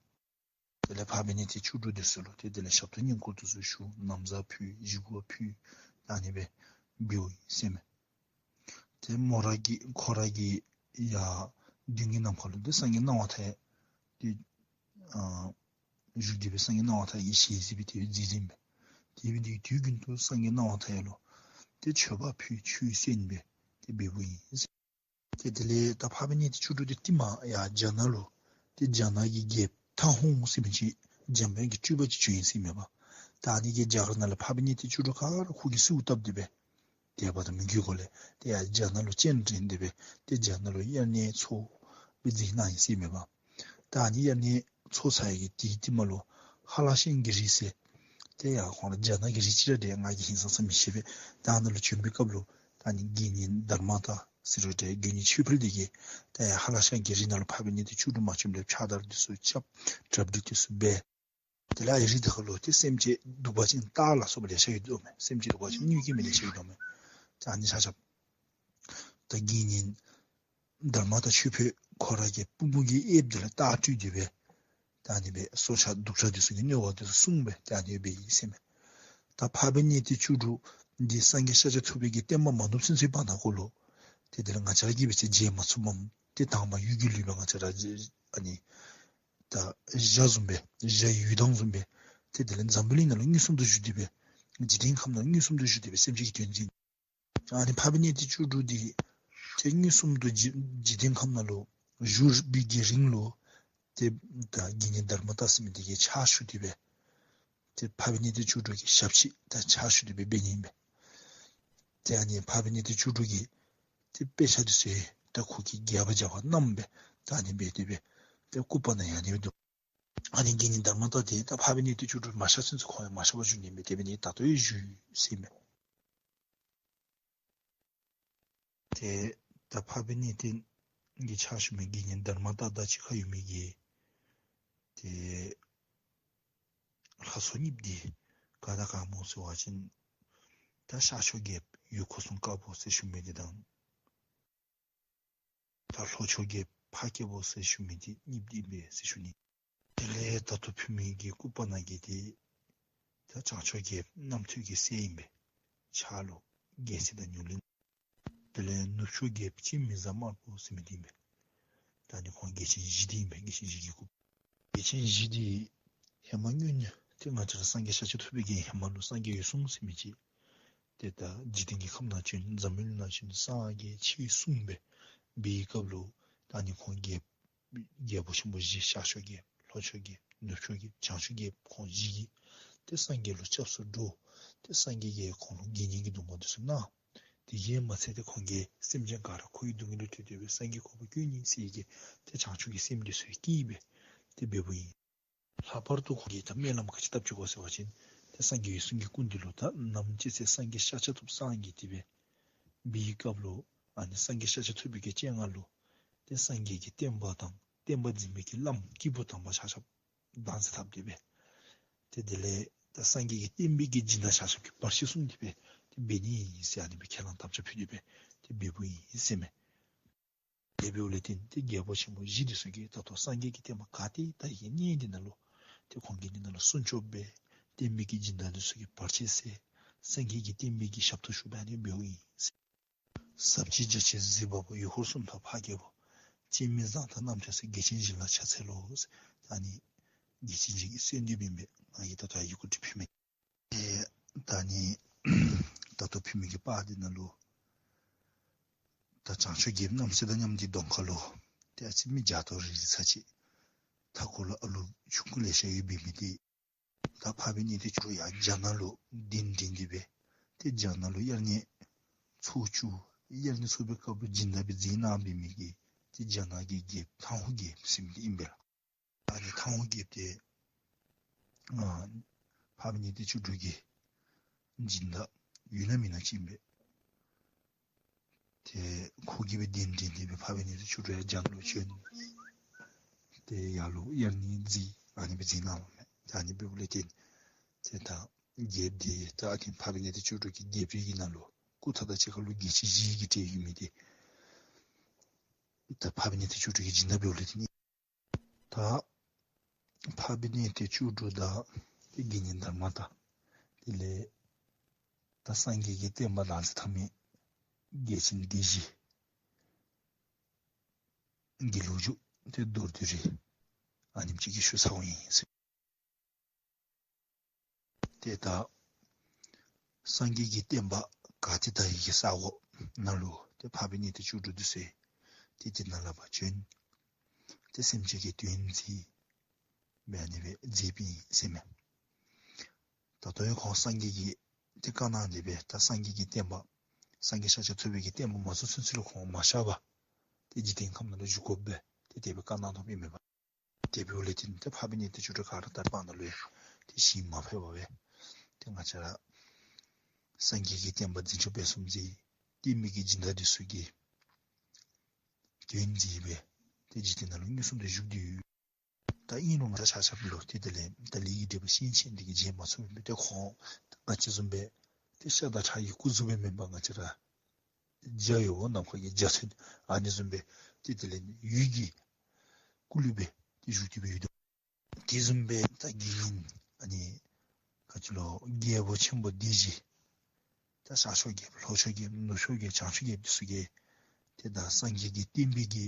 དེ་ལས་འཕགས་པའི་གནས་བརྟན་བཅུ་དྲུག་འདི་ཚུ་ལུ་ཏེ་དེ་ལས་ཞབས་ཏོག་བསྙེན་བཀུར་འདི་ཚུ་ཞུ། ན་བཟའ་ཕུལ། བཞེས་སྒོ་ཕུལ། ད་ཨ་ནི་སྦེ་འབདཝ་ཨིན་ཟེར་མས། ཏེ་མོ་ར་གི་ཁོ་ར་གི་ཡ་མདུན་གྱི་ནམ་མཁའ་ལུ་ཏེ་སངས་རྒྱས་སྣང་བ་མཐའ་ཡས་ཏེ་ཨ་བཞུགས་ཏེ་སྦེ་སངས་རྒྱས་སྣང་བ་མཐའ་ཡས་ཀྱི་ཞལ་གཟིགས་སྦེ་ཏེ་མཛད་མཛདཔ་ཨིན་པས། ཏེ་འབད་ནི་འདི་གིས་དུས་རྒྱུན་དུ་སངས་རྒྱས་སྣང་བ་མཐའ་ཡས་ལུ་ཏེ་མཆོད་པ་ཕུལ་ཆོས་གསན་སྦེ་ཏེ་འབདཝ་ཨིན་ཟེར། ཏེ་དེ་ལས་ད་འཕགས་པའི་གནས་བརྟན་བཅུ་དྲུག་འདི་རྟིང་མ་ཡར་རྒྱ་ནག་ལུ་ཏེ་རྒྱ་ནག་གི་རྒྱལཔོ་ཐང་ཧོང་ཟེར་མི་ཅིག་འཇམ་དཔལ་གྱི་སྤྲུལ་པ་ཅིག་བྱོན་ཡི་ཟེར་མས་པ། ད་ཨ་ནི་གིས་རྒྱ་གར་ནང་ལས་འཕགས་པའི་གནས་བརྟན་བཅུ་དྲུག་ག་ར་ཁོ་གིས་གསོལཝ་བཏབ་སྟེ་སྦེ་དད་པ་དང་མོས་གུས་སྒོ་ལས་ཏེ་ཡར་རྒྱ་ནག་ལུ་སྤྱན་འདྲེན་ཏེ་སྦེ་ཏེ་རྒྱ་ནག་ལུ་དབྱར་གནས་འཚོགས་སྦེ་མཛད་གནང་ཡི་ཟེར་མས་པ། ད་ཨ་ནི་དབྱར་གནས་འཚོགས་ཚར་ཡི་གི་དེའི་རྟིང་མ་ལུ་ཧ་ལ་ཤང་གི་རི་ཟེར་ཏེ་ཡར་ཁོང་ར་རྒྱ་ནག་གི་རི་ཅིག་ར་འདུག། ང་གིས་ཧིང་སངས་ས་མི་ཤེས་པས། ད་ཨ་ནཱ་ལུ་བྱོན་པའི་སྐབས་ལུ་ད་ཨ་ནི་དགེ་བསྙེན་དྷརྨ་ཏ་ཟེར་རུང་འདྲ་དགེ་བསྙེན་ཆོས་འཕེལ་འདི་གིས་ད་ཡར་ཧ་ལ་ཤང་གི་རི་ནང་ལུ་འཕགས་པའི་གནས་བརྟན་བཅུ་དྲུག་མ་བྱོནམ་ལས་ཕྱག་དར་འདི་ཚུ་རྐྱབ། གྲ་སྒྲིག་འདི་ཚུ་འབད། དེ་ལས་ཨ་རི་དེ་ཁ་ལུ་ཏེ་སེམས་ཅན་གདུག་པ་ཅན་སྟག་ལ་སོགས་པ་ལེ་ཤ་ཡོད་དོ་མས། སེམས་ཅན་གདུག་པ་ཅན་གནོད་སྐྱེལ་མི་ལེ་ཤ་ཡོད་དོ་མས། ད་ཨ་ནི་ཆ་ཁྱབ་ད་དགེ་བསྙེན་དྷརྨ་ཏ་ཆོས་འཕེལ་ཁོ་ར་གི་པུས་མོ་གི་གཡསཔ་འདི་ལུ་རྟགས་སྤྲོད་དེ་སྦེ་ད་ཨ་ནི་སྦེ་སྲོག་ཆགས་གདུག་དྲགས་འདི་ཚུ་གི་གནོད་པ་འདི་ཚུ་སྲུང་སྦེ་ད་ཨ་ནི་སྦེ་ཡི་ཟེར་མས། ད་འཕགས་པའི་གནས་བརྟན་བཅུ་དྲུག་འདི་སངས་རྒྱས་ཤཱཀྱ་ཐུབ་པའི་གི་བསྟན་པ་མ་ནུབ་ཚུན་ཚོད་བར་ན་ཁོ་ལུ་ཏེ་དེ་ལས་ང་བཅས་ར་གིས་འབད་བ་ཅིན་མཇལ་མ་ཚུགསཔ་མས། ཏེ་དང་པ་ཡུལ་གྱི་ལུས་སྦེ་ང་བཅས་ར་ཨ་ནི་ད་འཇའ་བཟུམ་སྦེ་འཇའ་འོད་མདངས་བཟུམ་སྦེ་ཏེ་དེ་ལས་འཛམ་བུ་གླིང་ནང་ལུ་མངོན་སུམ་དུ་བཞུགས་ཏེ་སྦེ་འཇིག་རྟེན་ཁམས་ནང་ལུ་མངོན་སུམ་དུ་བཞུགས་ཏེ་སྦེ་སེམས་ཅན་གྱི་དོན་མཛད། ཨ་ནི་འཕགས་པའི་གནས་བརྟན་བཅུ་དྲུག་འདི་ཏེ་མངོན་སུམ་དུ་འཇིག་འཇིག་རྟེན་ཁམས་ནང་ལུ་བཞུགས་པའི་གི་རིང་ལུ་ཏེ་ད་དགེ་བསྙེན་དྷརྨ་ཏ་ཟེར་མི་འདི་གིས་ཕྱག་ཞུ་སྟེ་སྦེ་ཏེ་འཕགས་པའི་གནས་བརྟན་བཅུ་དྲུག་གི་ཞབས་ཕྱི་ད་ཕྱག་ཞུ་སྟེ་སྦེ་འབད་ནི་ཨིན་པས། ཏེ་ཨ་ནི་འཕགས་པའི་གནས་བརྟན་བཅུ་དྲུག་གི་ཏེ་དཔེ་ཆ་འདི་ཚུ་ད་ཁོ་གིས་རྒྱས་པ་རྒྱས་པ་བསྣམས་སྦེ་ད་ཨ་ནི་སྦེ་དེ་སྦེ་ཏེ་སྐུ་པར་ནང་ཡང་ཨ་ནི་སྦེ་འདུག། ཨ་ནི་དགེ་བསྙེན་དྷརྨ་ཏ་འདི་ད་འཕགས་པའི་གནས་བརྟན་བཅུ་དྲུག་མ་གཤགས་ཚུན་ཚོད་ཁོ་ཡང་མ་གཤགས་པར་བཞུགས་ནི་མས། དེ་འབད་ནི་ད་ལྟོ་ཡང་བཞུགས་ཡོད་ཟེར་མས། ཏེ་ད་འཕགས་པའི་གནས་བརྟན་གྱི་ཕྱག་ཞུ་མི་དགེ་བསྙེན་དྷརྨ་ཏ་དང་གཅིག་ཁར་ཡོད་མི་གི་ཏེ་ལྷ་ཚོགས་གཉིས་འདི་ག་དང་ག་སྨོ་ཟེར་བ་ཅིན་ད་ཤར་ཕྱོགས་རྒྱལཔོ་ཡུལ་འཁོར་སྲུང་དཀར་པོ་ཟེར་ཞུ་མི་འདི་དང་ད་ལྷོ་ཕྱོགས་རྒྱལཔོ་འཕགས་སྐྱེས་པོ་ཟེར་ཞུ་མི་འདི་གཉིས་འདི་ཨིན་པས་ཟེར་ཞུ་ནི། དེ་ལས་ད་ལྟོ་ཕུལ་མི་གི་སྐུ་པར་ནང་གི་འདི་ད་བྱང་ཕྱོགས་རྒྱལཔོ་རྣམ་ཐོས་ཀྱི་སྲས་ཨིན་པས། ཕྱག་ལུ་རྒྱལ་སྲིད་དང་ཉུག་གླིང་། དེ་ལས་ནུབ་ཕྱོགས་རྒྱལཔོ་སྤྱན་མི་བཟང་དམར་པོ་ཟེར་མི་འདི་ཨིན་པས། ད་ཨ་ནི་ཁོང་རྒྱལ་ཆེན་བཞི་འདི་ཨིན་པས། རྒྱལ་ཆེན་བཞི་གི་སྐུ། རྒྱལ་ཆེན་བཞི་འདི་ཧེ་མ་སྔོན་ཏེ་ང་བཅས་ར་སངས་རྒྱས་ཤཱཀྱ་ཐུབ་པའི་གི་ཧེ་མ་ལུ་སངས་རྒྱས་འོད་སྲུང་ཟེར་མི་ཅིག་ཏེ་ད་འཇིག་རྟེན་གྱི་ཁམས་ནང་བྱོན་འཛམ་བུ་གླིང་ནང་བྱོན་སངས་རྒྱས་ཆོས་གསུངས་སྦེ་འབད་བའི་སྐབས་ལུ་ད་ཨ་ནི་ཁོང་རྒྱལཔོ་རྒྱལ་པོ་ཆེན་པོ་བཞི་ཤར་ཕྱོགས་རྒྱལཔོ་ལྷོ་ཕྱོགས་རྒྱལཔོ་ནུབ་ཕྱོགས་རྒྱལཔོ་བྱང་ཕྱོགས་རྒྱལཔོ་ཁོང་བཞི་གིས་ཏེ་སངས་རྒྱས་ལུ་སྐྱབས་སུ་འགྲོ། ཏེ་སངས་རྒྱས་ཀྱིས་ཁོང་ལུ་དགེ་བསྙེན་གྱི་སྡོམ་པ་འདི་ཚུ་གནང་། དེ་གིས་མ་ཚད་ཏེ་ཁོང་གིས་སེམས་ཅན་ག་ར་འཁོར་བའི་སྡུག་བསྔལ་ལས་ཐར་ཏེ་སྦེ་སངས་རྒྱས་གོ་འཕང་བཀོད་ནི་ཟེར་གྱི་ཏེ་བྱང་ཆུབ་ཀྱི་སེམས་འདི་ཚུ་བསྐྱེད་སྦེ་ཏེ་འབདཝ་ཨིན། ལྷག་པར་དུ་ཁོང་གིས་ད་སྨོན་ལམ་ག་ཅི་བཏབ་ཅི་གོ་ཟེར་བ་ཅིན་ཏེ་སངས་རྒྱས་འོད་སྲུང་གི་སྐུ་མདུན་ལུ་ད་ནམ་ཅིག་ཚེ་སངས་རྒྱས་ཤཱཀྱ་ཐུབ་སངས་རྒྱས་ཏེ་སྦེ་འབད་བའི་སྐབས་ལུ་ཨ་ནི་སངས་རྒྱས་ཤཱཀྱ་ཐུབ་པའི་གི་སྤྱན་སྔར་ལུ་ ཏེ་སངས་རྒྱས་ཀྱི་བསྟན་པ་དང་བསྟན་པ་འཛིན་པའི་གི་བླམ་སྐྱེས་བུ་དམ་པ་ཆ་ཁྱབ་བདག་འཛིན་འཐབ་སྟེ་སྦེ། ཏེ་དེ་ལས་ད་སངས་རྒྱས་ཀྱི་བསྟན་པའི་གི་སྦྱིན་བདག་ཆ་ཁྱབ་ཀྱིས་བར་ཆད་བསྲུང་སྟེ་སྦེ། ཏེ་འབད་ནི་ཨིན་ཟེར་ཨ་ནི་སྦེ་ཁས་བླངས་དམ་བཅའ་ཕུལ་ཏེ་སྦེ་ཏེ་འབདཝ་ཨིན་ཟེར་མས། དེ་འབདཝ་ལས་བརྟེན་ཏེ་རྒྱལ་པོ་ཆེན་པོ་བཞི་འདི་ཚུ་གིས་ད་ལྟོ་སངས་རྒྱས་ཀྱི་བསྟན་པ་ག་ཏེ་དར་ཡི་གི་གནས་འདི་ནང་ལུ་ཏེ་ཁོང་གིས་འདི་ནང་ལུ་སྲུང་སྐྱོབ་འབད། བསྟན་པའི་གི་སྦྱིན་བདག་འདི་ཚུ་གིས་བར་ཆད་སེལ། སངས་རྒྱས་ཀྱི་བསྟན་པའི་གི་ཞབས་ཏོག་ཞུ་འབད་ནི་འབདཝ་ཨིན་ཟེར། ཟབ་ཅིང་རྒྱ་ཆེན་གཟིགས་པ་པོ། ཡུལ་འཁོར་སྲུང་ཐབས་འཕགས་རྒྱལ་པོ། སྤྱན་མིག་བཟང་དང་རྣམ་ཐོས་སྲས། རྒྱལ་ཆེན་བཞི་ལ་ཕྱག་འཚལ་ལོ་ཟེར། ད་ཨ་ནི་རྒྱལ་ཆེན་བཞི་གི་གསོལ་འདེབས་ཨིན་པས། ང་གིས་ད་ལྟོ་ཡི་གུ་འབྲི་ཕུལ་མི། ཨེ་ད་ཨ་ནི་ད་ལྟོ་ཕུལ་མི་གི་པར་འདི་ནང་ལུ་ད་བྱང་ཕྱོགས་རྒྱལཔོ་རྣམ་སྲས་དང་མཉམ་གྱི་གདོང་ཁ་ལུ་ཏེ་ཨ་ཙི་མི་བརྒྱ་སྟོང་རེ་རེ་ཚར་གཅིག། མཐའ་འཁོར་ལུ་ཨ་ལུ་ཆུང་ཀུ་ལེ་ཤ་ཡོད་པའི་མི་འདི་ད་འཕགས་པའི་གནས་བརྟན་བཅུ་དྲུག་ཡར་རྒྱ་ནག་ལུ་གདན་འདྲེན་ཏེ་སྦེ་ཏེ་རྒྱ་ནག་ལུ་དབྱར་གནས་ཚོགས་བཅུ་དབྱར་གནས་ཚོགས་པའི་སྐབས་ལུ་སྦྱིན་བདག་སྦེ་མཛད་གནང་བའི་མི་གི་ཏེ་རྒྱ་ནག་གི་རྒྱལཔོ་ཐང་ཧོང་རྒྱལཔོ་ཟེར་མི་འདི་ཨིན་པས་ལགས། ཨ་ནི་ཐང་ཧོང་རྒྱལཔོ་འདི་ཨ་འཕགས་པའི་གནས་བརྟན་བཅུ་དྲུག་གི་སྦྱིན་བདག་ཡོད་ན་མེད་ན་ཅིག་ཨིན་པས། ཏེ་ཁོ་གིས་སྦེ་གདན་འདྲེན་ཏེ་སྦེ་འཕགས་པའི་གནས་བརྟན་བཅུ་དྲུག་ཡར་རྒྱ་ནག་ལུ་བྱོན། ཏེ་ཡར་ལུ་དབྱར་གནས་མཛད་ཨ་ནི་སྦེ་མཛད་གནང་བ་མས། ད་ཨ་ནི་འབདཝ་ལས་བརྟེན་ཏེ་ད་རྒྱལཔོ་འདི་ད་ཨ་ནི་འཕགས་པའི་གནས་བརྟན་བཅུ་དྲུག་གི་རྒྱལཔོ་གི་ནང་ལུ་སྐུ་ཐང་དང་གཅིག་ཁར་ལུ་རྒྱལ་ཆེན་བཞི་གི་གྲས་ཡོད་མི་འདི་ད་འཕགས་པའི་གནས་བརྟན་བཅུ་དྲུག་གི་སྦྱིན་བདག་འབདཝ་ལས་བརྟེན། ད་འཕགས་པའི་གནས་བརྟན་བཅུ་དྲུག་དང་ཏེ་དགེ་བསྙེན་དྷརྨ་དང་དེ་ལས་ད་སངས་རྒྱས་ཀྱི་བསྟན་པ་བདག་འཛིན་འཐབ་མི་རྒྱལ་ཆེན་སྡེ་བཞི་གི་ལོ་རྒྱུས་ཏེ་མདོར་བསྡུས་རེ་ཨ་ནེམ་ཅིག་གི་ཞུ་ཚརཝ་ཨིན་ཟེར། ཏེ་ད་སངས་རྒྱས་ཀྱི་བསྟན་པ་ག་ཏེ་དར་ཡི་གི་ས་གོ་ནང་ལུ་ཏེ་འཕགས་པའི་གནས་བརྟན་བཅུ་དྲུག་འདི་ཚུ་ཏེ་དེ་ནང་ལས་ཕར་བྱོན། ཏེ་སེམས་ཅན་གྱི་དོན་མཛད་འབད་ནི་སྦེ་མཛད་པའི་ཨིན་ཟེར་མས། ད་ལྟོ་ཡང་ཁོང་སངས་རྒྱས་ཀྱིས་ཏེ་བཀའ་གནང་སྟེ་སྦེ་ད་སངས་རྒྱས་ཀྱི་བསྟན་པ་སངས་རྒྱས་ཤཱཀྱ་ཐུབ་པའི་གི་བསྟན་པ་མ་ཚུགས་ཚུན་ཚོད་ལུ་ཁོང་མ་གཤགས་པར་ཏེ་འཇིག་རྟེན་ཁམས་ནང་ལུ་བཞུགས་དགོ་པས། ཏེ་དེ་སྦེ་བཀའ་གནང་དོ་ཨིན་མས་པ། དེ་འབདཝ་ལས་བརྟེན་ཏེ་འཕགས་པའི་གནས་བརྟན་བཅུ་དྲུག་ག་ར་ད་བར་ན་ལུ་ཡང་ཏེ་ཞིང་མ་ཕེབས་པར་སྦེ་ཏེ་ང་བཅས་ར་སངས་རྒྱས་ཀྱི་བསྟན་པ་འཛིན་སྐྱོང་སྤེལ་གསུམ་མཛད། བསྟན་པའི་གི་སྦྱིན་བདག་འདི་ཚུ་གིས་དོན་མཛད་སྦེ་ཏེ་འཇིག་རྟེན་ནང་ལུ་མངོན་སུམ་དུ་བཞུགས་ཏེ་ཡོད། ད་ཨིན་རུང་ང་བཅས་ཆ་ཁྱབ་ལུ་ཏེ་དེ་ལས་ད་ལས་ཀྱི་འབྲས་བུ་ཤིན་ཆེན་འདི་གིས་བརྗེད་མ་ཚུགས་པས། ཏེ་ཁོང་ང་བཅས་བཟུམ་སྦེ་ཏེ་ཤ་དང་ཁྲག་གི་སྐུ་གཟུགས་སྦེ་མེན་པར་ང་བཅས་ར་རྒྱ་ཡོདཔ་ནམ་མཁའ་གི་འཇའ་ཚོན་ཨ་ནི་བཟུམ་སྦེ་ཏེ་དེ་ལས་འོད་ཀྱི་སྐུ་ལུ་སྦེ་ཏེ་བཞུགས་ཏེ་སྦེ་ཡོད་དོ། དེ་བཟུམ་སྦེ་ད་དགེ་བསྙེན་ཨ་ནི་ག་ཅི་ལོ་རྒྱལ་པོ་ཆེན་པོ་སྡེ་བཞི་ད་ཤར་ཕྱོགས་རྒྱལཔོ་ལྷོ་ཕྱོགས་རྒྱལཔོ་ནུབ་ཕྱོགས་རྒྱལཔོ་བྱང་ཕྱོགས་རྒྱལཔོ་འདི་ཚུ་གིས་ཏེ་ད་སངས་རྒྱས་ཀྱི་བསྟན་པའི་གི་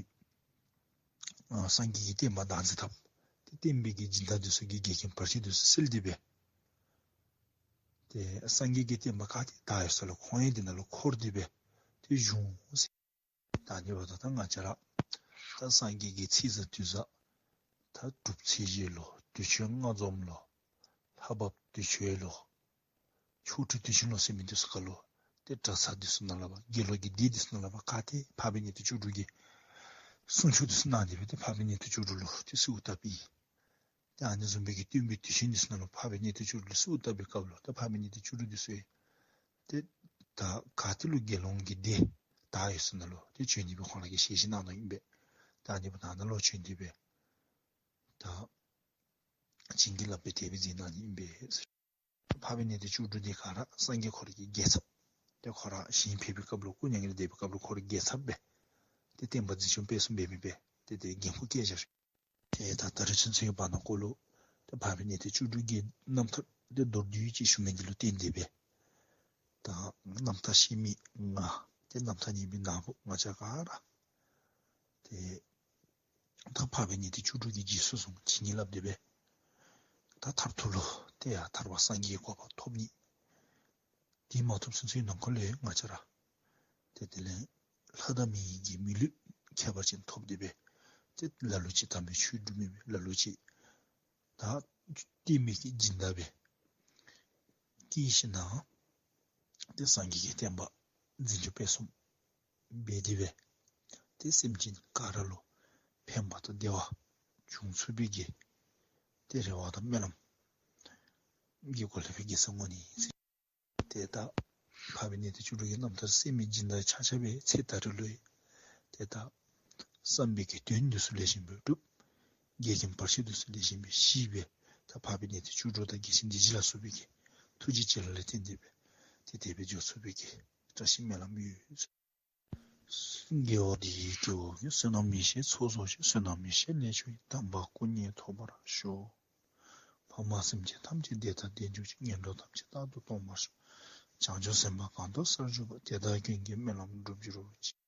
ཨ་སངས་རྒྱས་ཀྱི་བསྟན་པ་བདག་འཛིན་འཐབ། ཏེ་བསྟན་པའི་གི་སྦྱིན་བདག་འདི་ཚུ་གི་འགལ་རྐྱེན་བར་ཆད་འདི་ཚུ་སེལ་ཏེ་སྦེ་ཏེ་སངས་རྒྱས་ཀྱི་བསྟན་པ་ག་ཏེ་དར་ཡོད་ས་ལུ་ཁོང་ཡང་དེ་ནང་ལུ་འཁོར་ཏེ་སྦེ་ཏེ་བཞུགས་ཟེར། ད་ཨ་ནི་འབདཝ་ད་ད་ང་བཅས་ར་ད་སངས་རྒྱས་ཀྱི་ཚེས་བཟང་དུས་བཟང་ད་སྒྲུབ་ཚེས་བཞེས་ལོ་དུས་ཆེན་ལྔ་འཛོམས་ལོ་ལྷ་བབས་དུས་ཆེན་ལོ་ཆོ་འཕྲུལ་དུས་ཆེན་ལོ་ཟེར་མི་འདི་ཚུ་ཁར་ལུ་ཏེ་གྲྭ་ཚང་འདི་ཚུ་ནང་ལས་ཕར་དགེ་སློང་གི་སྡེ་འདི་ཚུ་ནང་ལས་ཕར་ག་ཏེ་འཕགས་པའི་གནས་བརྟན་བཅུ་དྲུག་གི་གསུང་ཆོག་འདི་ཚུ་གནང་སྟེ་སྦེ་ཏེ་འཕགས་པའི་གནས་བརྟན་བཅུ་དྲུག་ལུ་ཏེ་གསོལཝ་བཏབ་པས། ཏེ་ཨ་ནི་བཟུམ་སྦེ་གི་སྟོན་པའི་དུས་ཆེན་འདི་ཚུ་ནང་ལུ་འཕགས་པའི་གནས་བརྟན་བཅུ་དྲུག་ལུ་གསོལཝ་བཏབ་པའི་སྐབས་ལུ་ཏེ་འཕགས་པའི་གནས་བརྟན་བཅུ་དྲུག་འདི་ཚུ་ཡང་ཏེ་ད་ག་ཏེ་ལུ་དགེ་སློང་གི་སྡེ་དར་ཡོད་ས་ནང་ལུ་ཏེ་བྱོན་ཏེ་སྦེ་ཁོང་ར་གིས་ཞལ་བཞེས་གནང་ནུག་ཨིན་པས། ད་ཨ་ནི་འབདཝ་ད་ནཱ་ལུ་བྱོན་ཏེ་སྦེ་ད་བྱིན་གྱིས་བརླབས་སྦེ་དེ་སྦེ་མཛད་གནང་ནི་ཨིན་པས། འཕགས་པའི་གནས་བརྟན་བཅུ་དྲུག་འདི་ག་ར་སངས་རྒྱས་ཁོ་ར་གི་རྒྱལ་ཚབ། ཏེ་ཁོ་ར་ཞིང་ཕེབས་པའི་སྐབས་ལུ་སྐུ་མྱ་ངན་ལས་འདས་པའི་སྐབས་ལུ་ཁོ་ར་རྒྱལ་ཚབ་སྦེ་ཏེ་བསྟན་པ་འཛིན་སྐྱོང་སྤེལ་གསུམ་འབད་མི་སྦེ་ཏེ་དེ་འགན་ཁུར་བཀལ་བཞག་ཞུ། ཏེ་ད་ད་རེས་ཚུན་ཚོད་ཀྱི་བར་ན་ཁོ་ལུ་ཏེ་འཕགས་པའི་གནས་བརྟན་བཅུ་དྲུག་གི་རྣམ་ཐར་ཏེ་མདོར་བསྡུས་ཅིག་ཞུ་མི་འདི་ལུ་བརྟེན་ཏེ་སྦེ་ད་རྣམ་ཐར་ཤེས་མི་ང་ཏེ་རྣམ་ཐར་ཉན་མི་ནཱ་བུ་ང་བཅས་ག་ར་ཏེ་ད་འཕགས་པའི་གནས་བརྟན་བཅུ་དྲུག་གི་རྗེས་སུ་བཟུང་བྱིན་གྱིས་བརླབས་ཏེ་སྦེ་ད་མཐར་ཐུག་ལུ་ཏེ་ཡར་ཐར་པ་སངས་རྒྱས་ཀྱི་གོ་འཕང་ཐོབ་ནི། དེ་མ་ཐོབ་ཚུན་ཚོད་ནང་འཁོད་ལུ་ཡང་ང་བཅས་ར་ཏེ་དེ་ལས་ལྷ་དང་མིའི་གི་མི་ལུས་ཁྱད་པར་ཅན་ཐོབ་སྟེ་སྦེ་ཏེ་ལ་ལུ་ཅིག་དམ་པའི་ཆོས་སྒྲུབ་མི་སྦེ་ལ་ལུ་ཅིག་ད་བསྟན་པའི་གི་སྦྱིན་བདག་སྦེ་སྐྱེས་ཞིནམ་ལས་ཏེ་སངས་རྒྱས་ཀྱི་བསྟན་པ་འཛིན་སྐྱོང་སྤེལ་གསུམ་འབད་དེ་སྦེ་ཏེ་སེམས་ཅན་ག་ར་ལུ་ཕན་པ་དང་བདེ་བ་འབྱུང་ཚུགས་པའི་གི་ཏེ་རེ་བ་དང་སྨོན་ལམ་གྱི་སྒོ་ལས་སྦེ་དགེ་རྩ་བསྔོ་ནི་ཨིན། ཏེ་ད་འཕགས་པའི་གནས་བརྟན་བཅུ་དྲུག་གི་རྣམ་ཐར་གསན་མི་སྦྱིན་བདག་ཆ་ཁྱབ་སྦེ་ཚེ་ད་རེས་ལུ་ཡང་ཏེ་ད་ བསམ་པའི་གི་དོན་འདི་ཚུ་ལེགས་ཤོམ་སྦེ་སྒྲུབ། འགལ་རྐྱེན་བར་ཆད་འདི་ཚུ་ལེགས་ཤོམ་སྦེ་ཞི་སྦེ་ད་འཕགས་པའི་གནས་དེ་བཅུ་དྲུག་དང་རྒྱལ་ཆེན་སྡེ་བཞི་ལ་སོགས་པའི་གི་ཐུགས་རྗེ་བྱིན་རླབས་ལས་བརྟེན་ཏེ་སྦེ་ཏེ་དེ་སྦེ་འགྱོ་ཚུགས་པའི་གི་བཀྲ་ཤིས་སྨོན་ལམ་ཡོད། དགེ་བ་འདི་ཡིས་སྐྱེ་བོ་ཀུན། བསོད་ནམས་ཡེ་ཤེས་ཚོགས་རྫོགས་ཤིང་། བསོད་ནམས་ཡེ་ཤེས་ལས་བྱུང་བའི། དམ་པ་སྐུ་གཉིས་ཐོབ་པར་ཤོག། ཕ་མ་སེམས་ཅན་ཐམས་ཅད་བདེ་དང་ལྡན་གྱུར་ཅིག། ངན་འགྲོ་ཐམས་ཅད་རྟག་ཏུ་སྟོངས་པར་ཤོག། བྱང་ཆུབ་སེམས་དཔའ་གང་དག་སར་བཞུགས་པ། དེ་དག་ཀུན་གྱི་སྨོན་ལམ་འགྲུབ་གྱུར་ཅིག།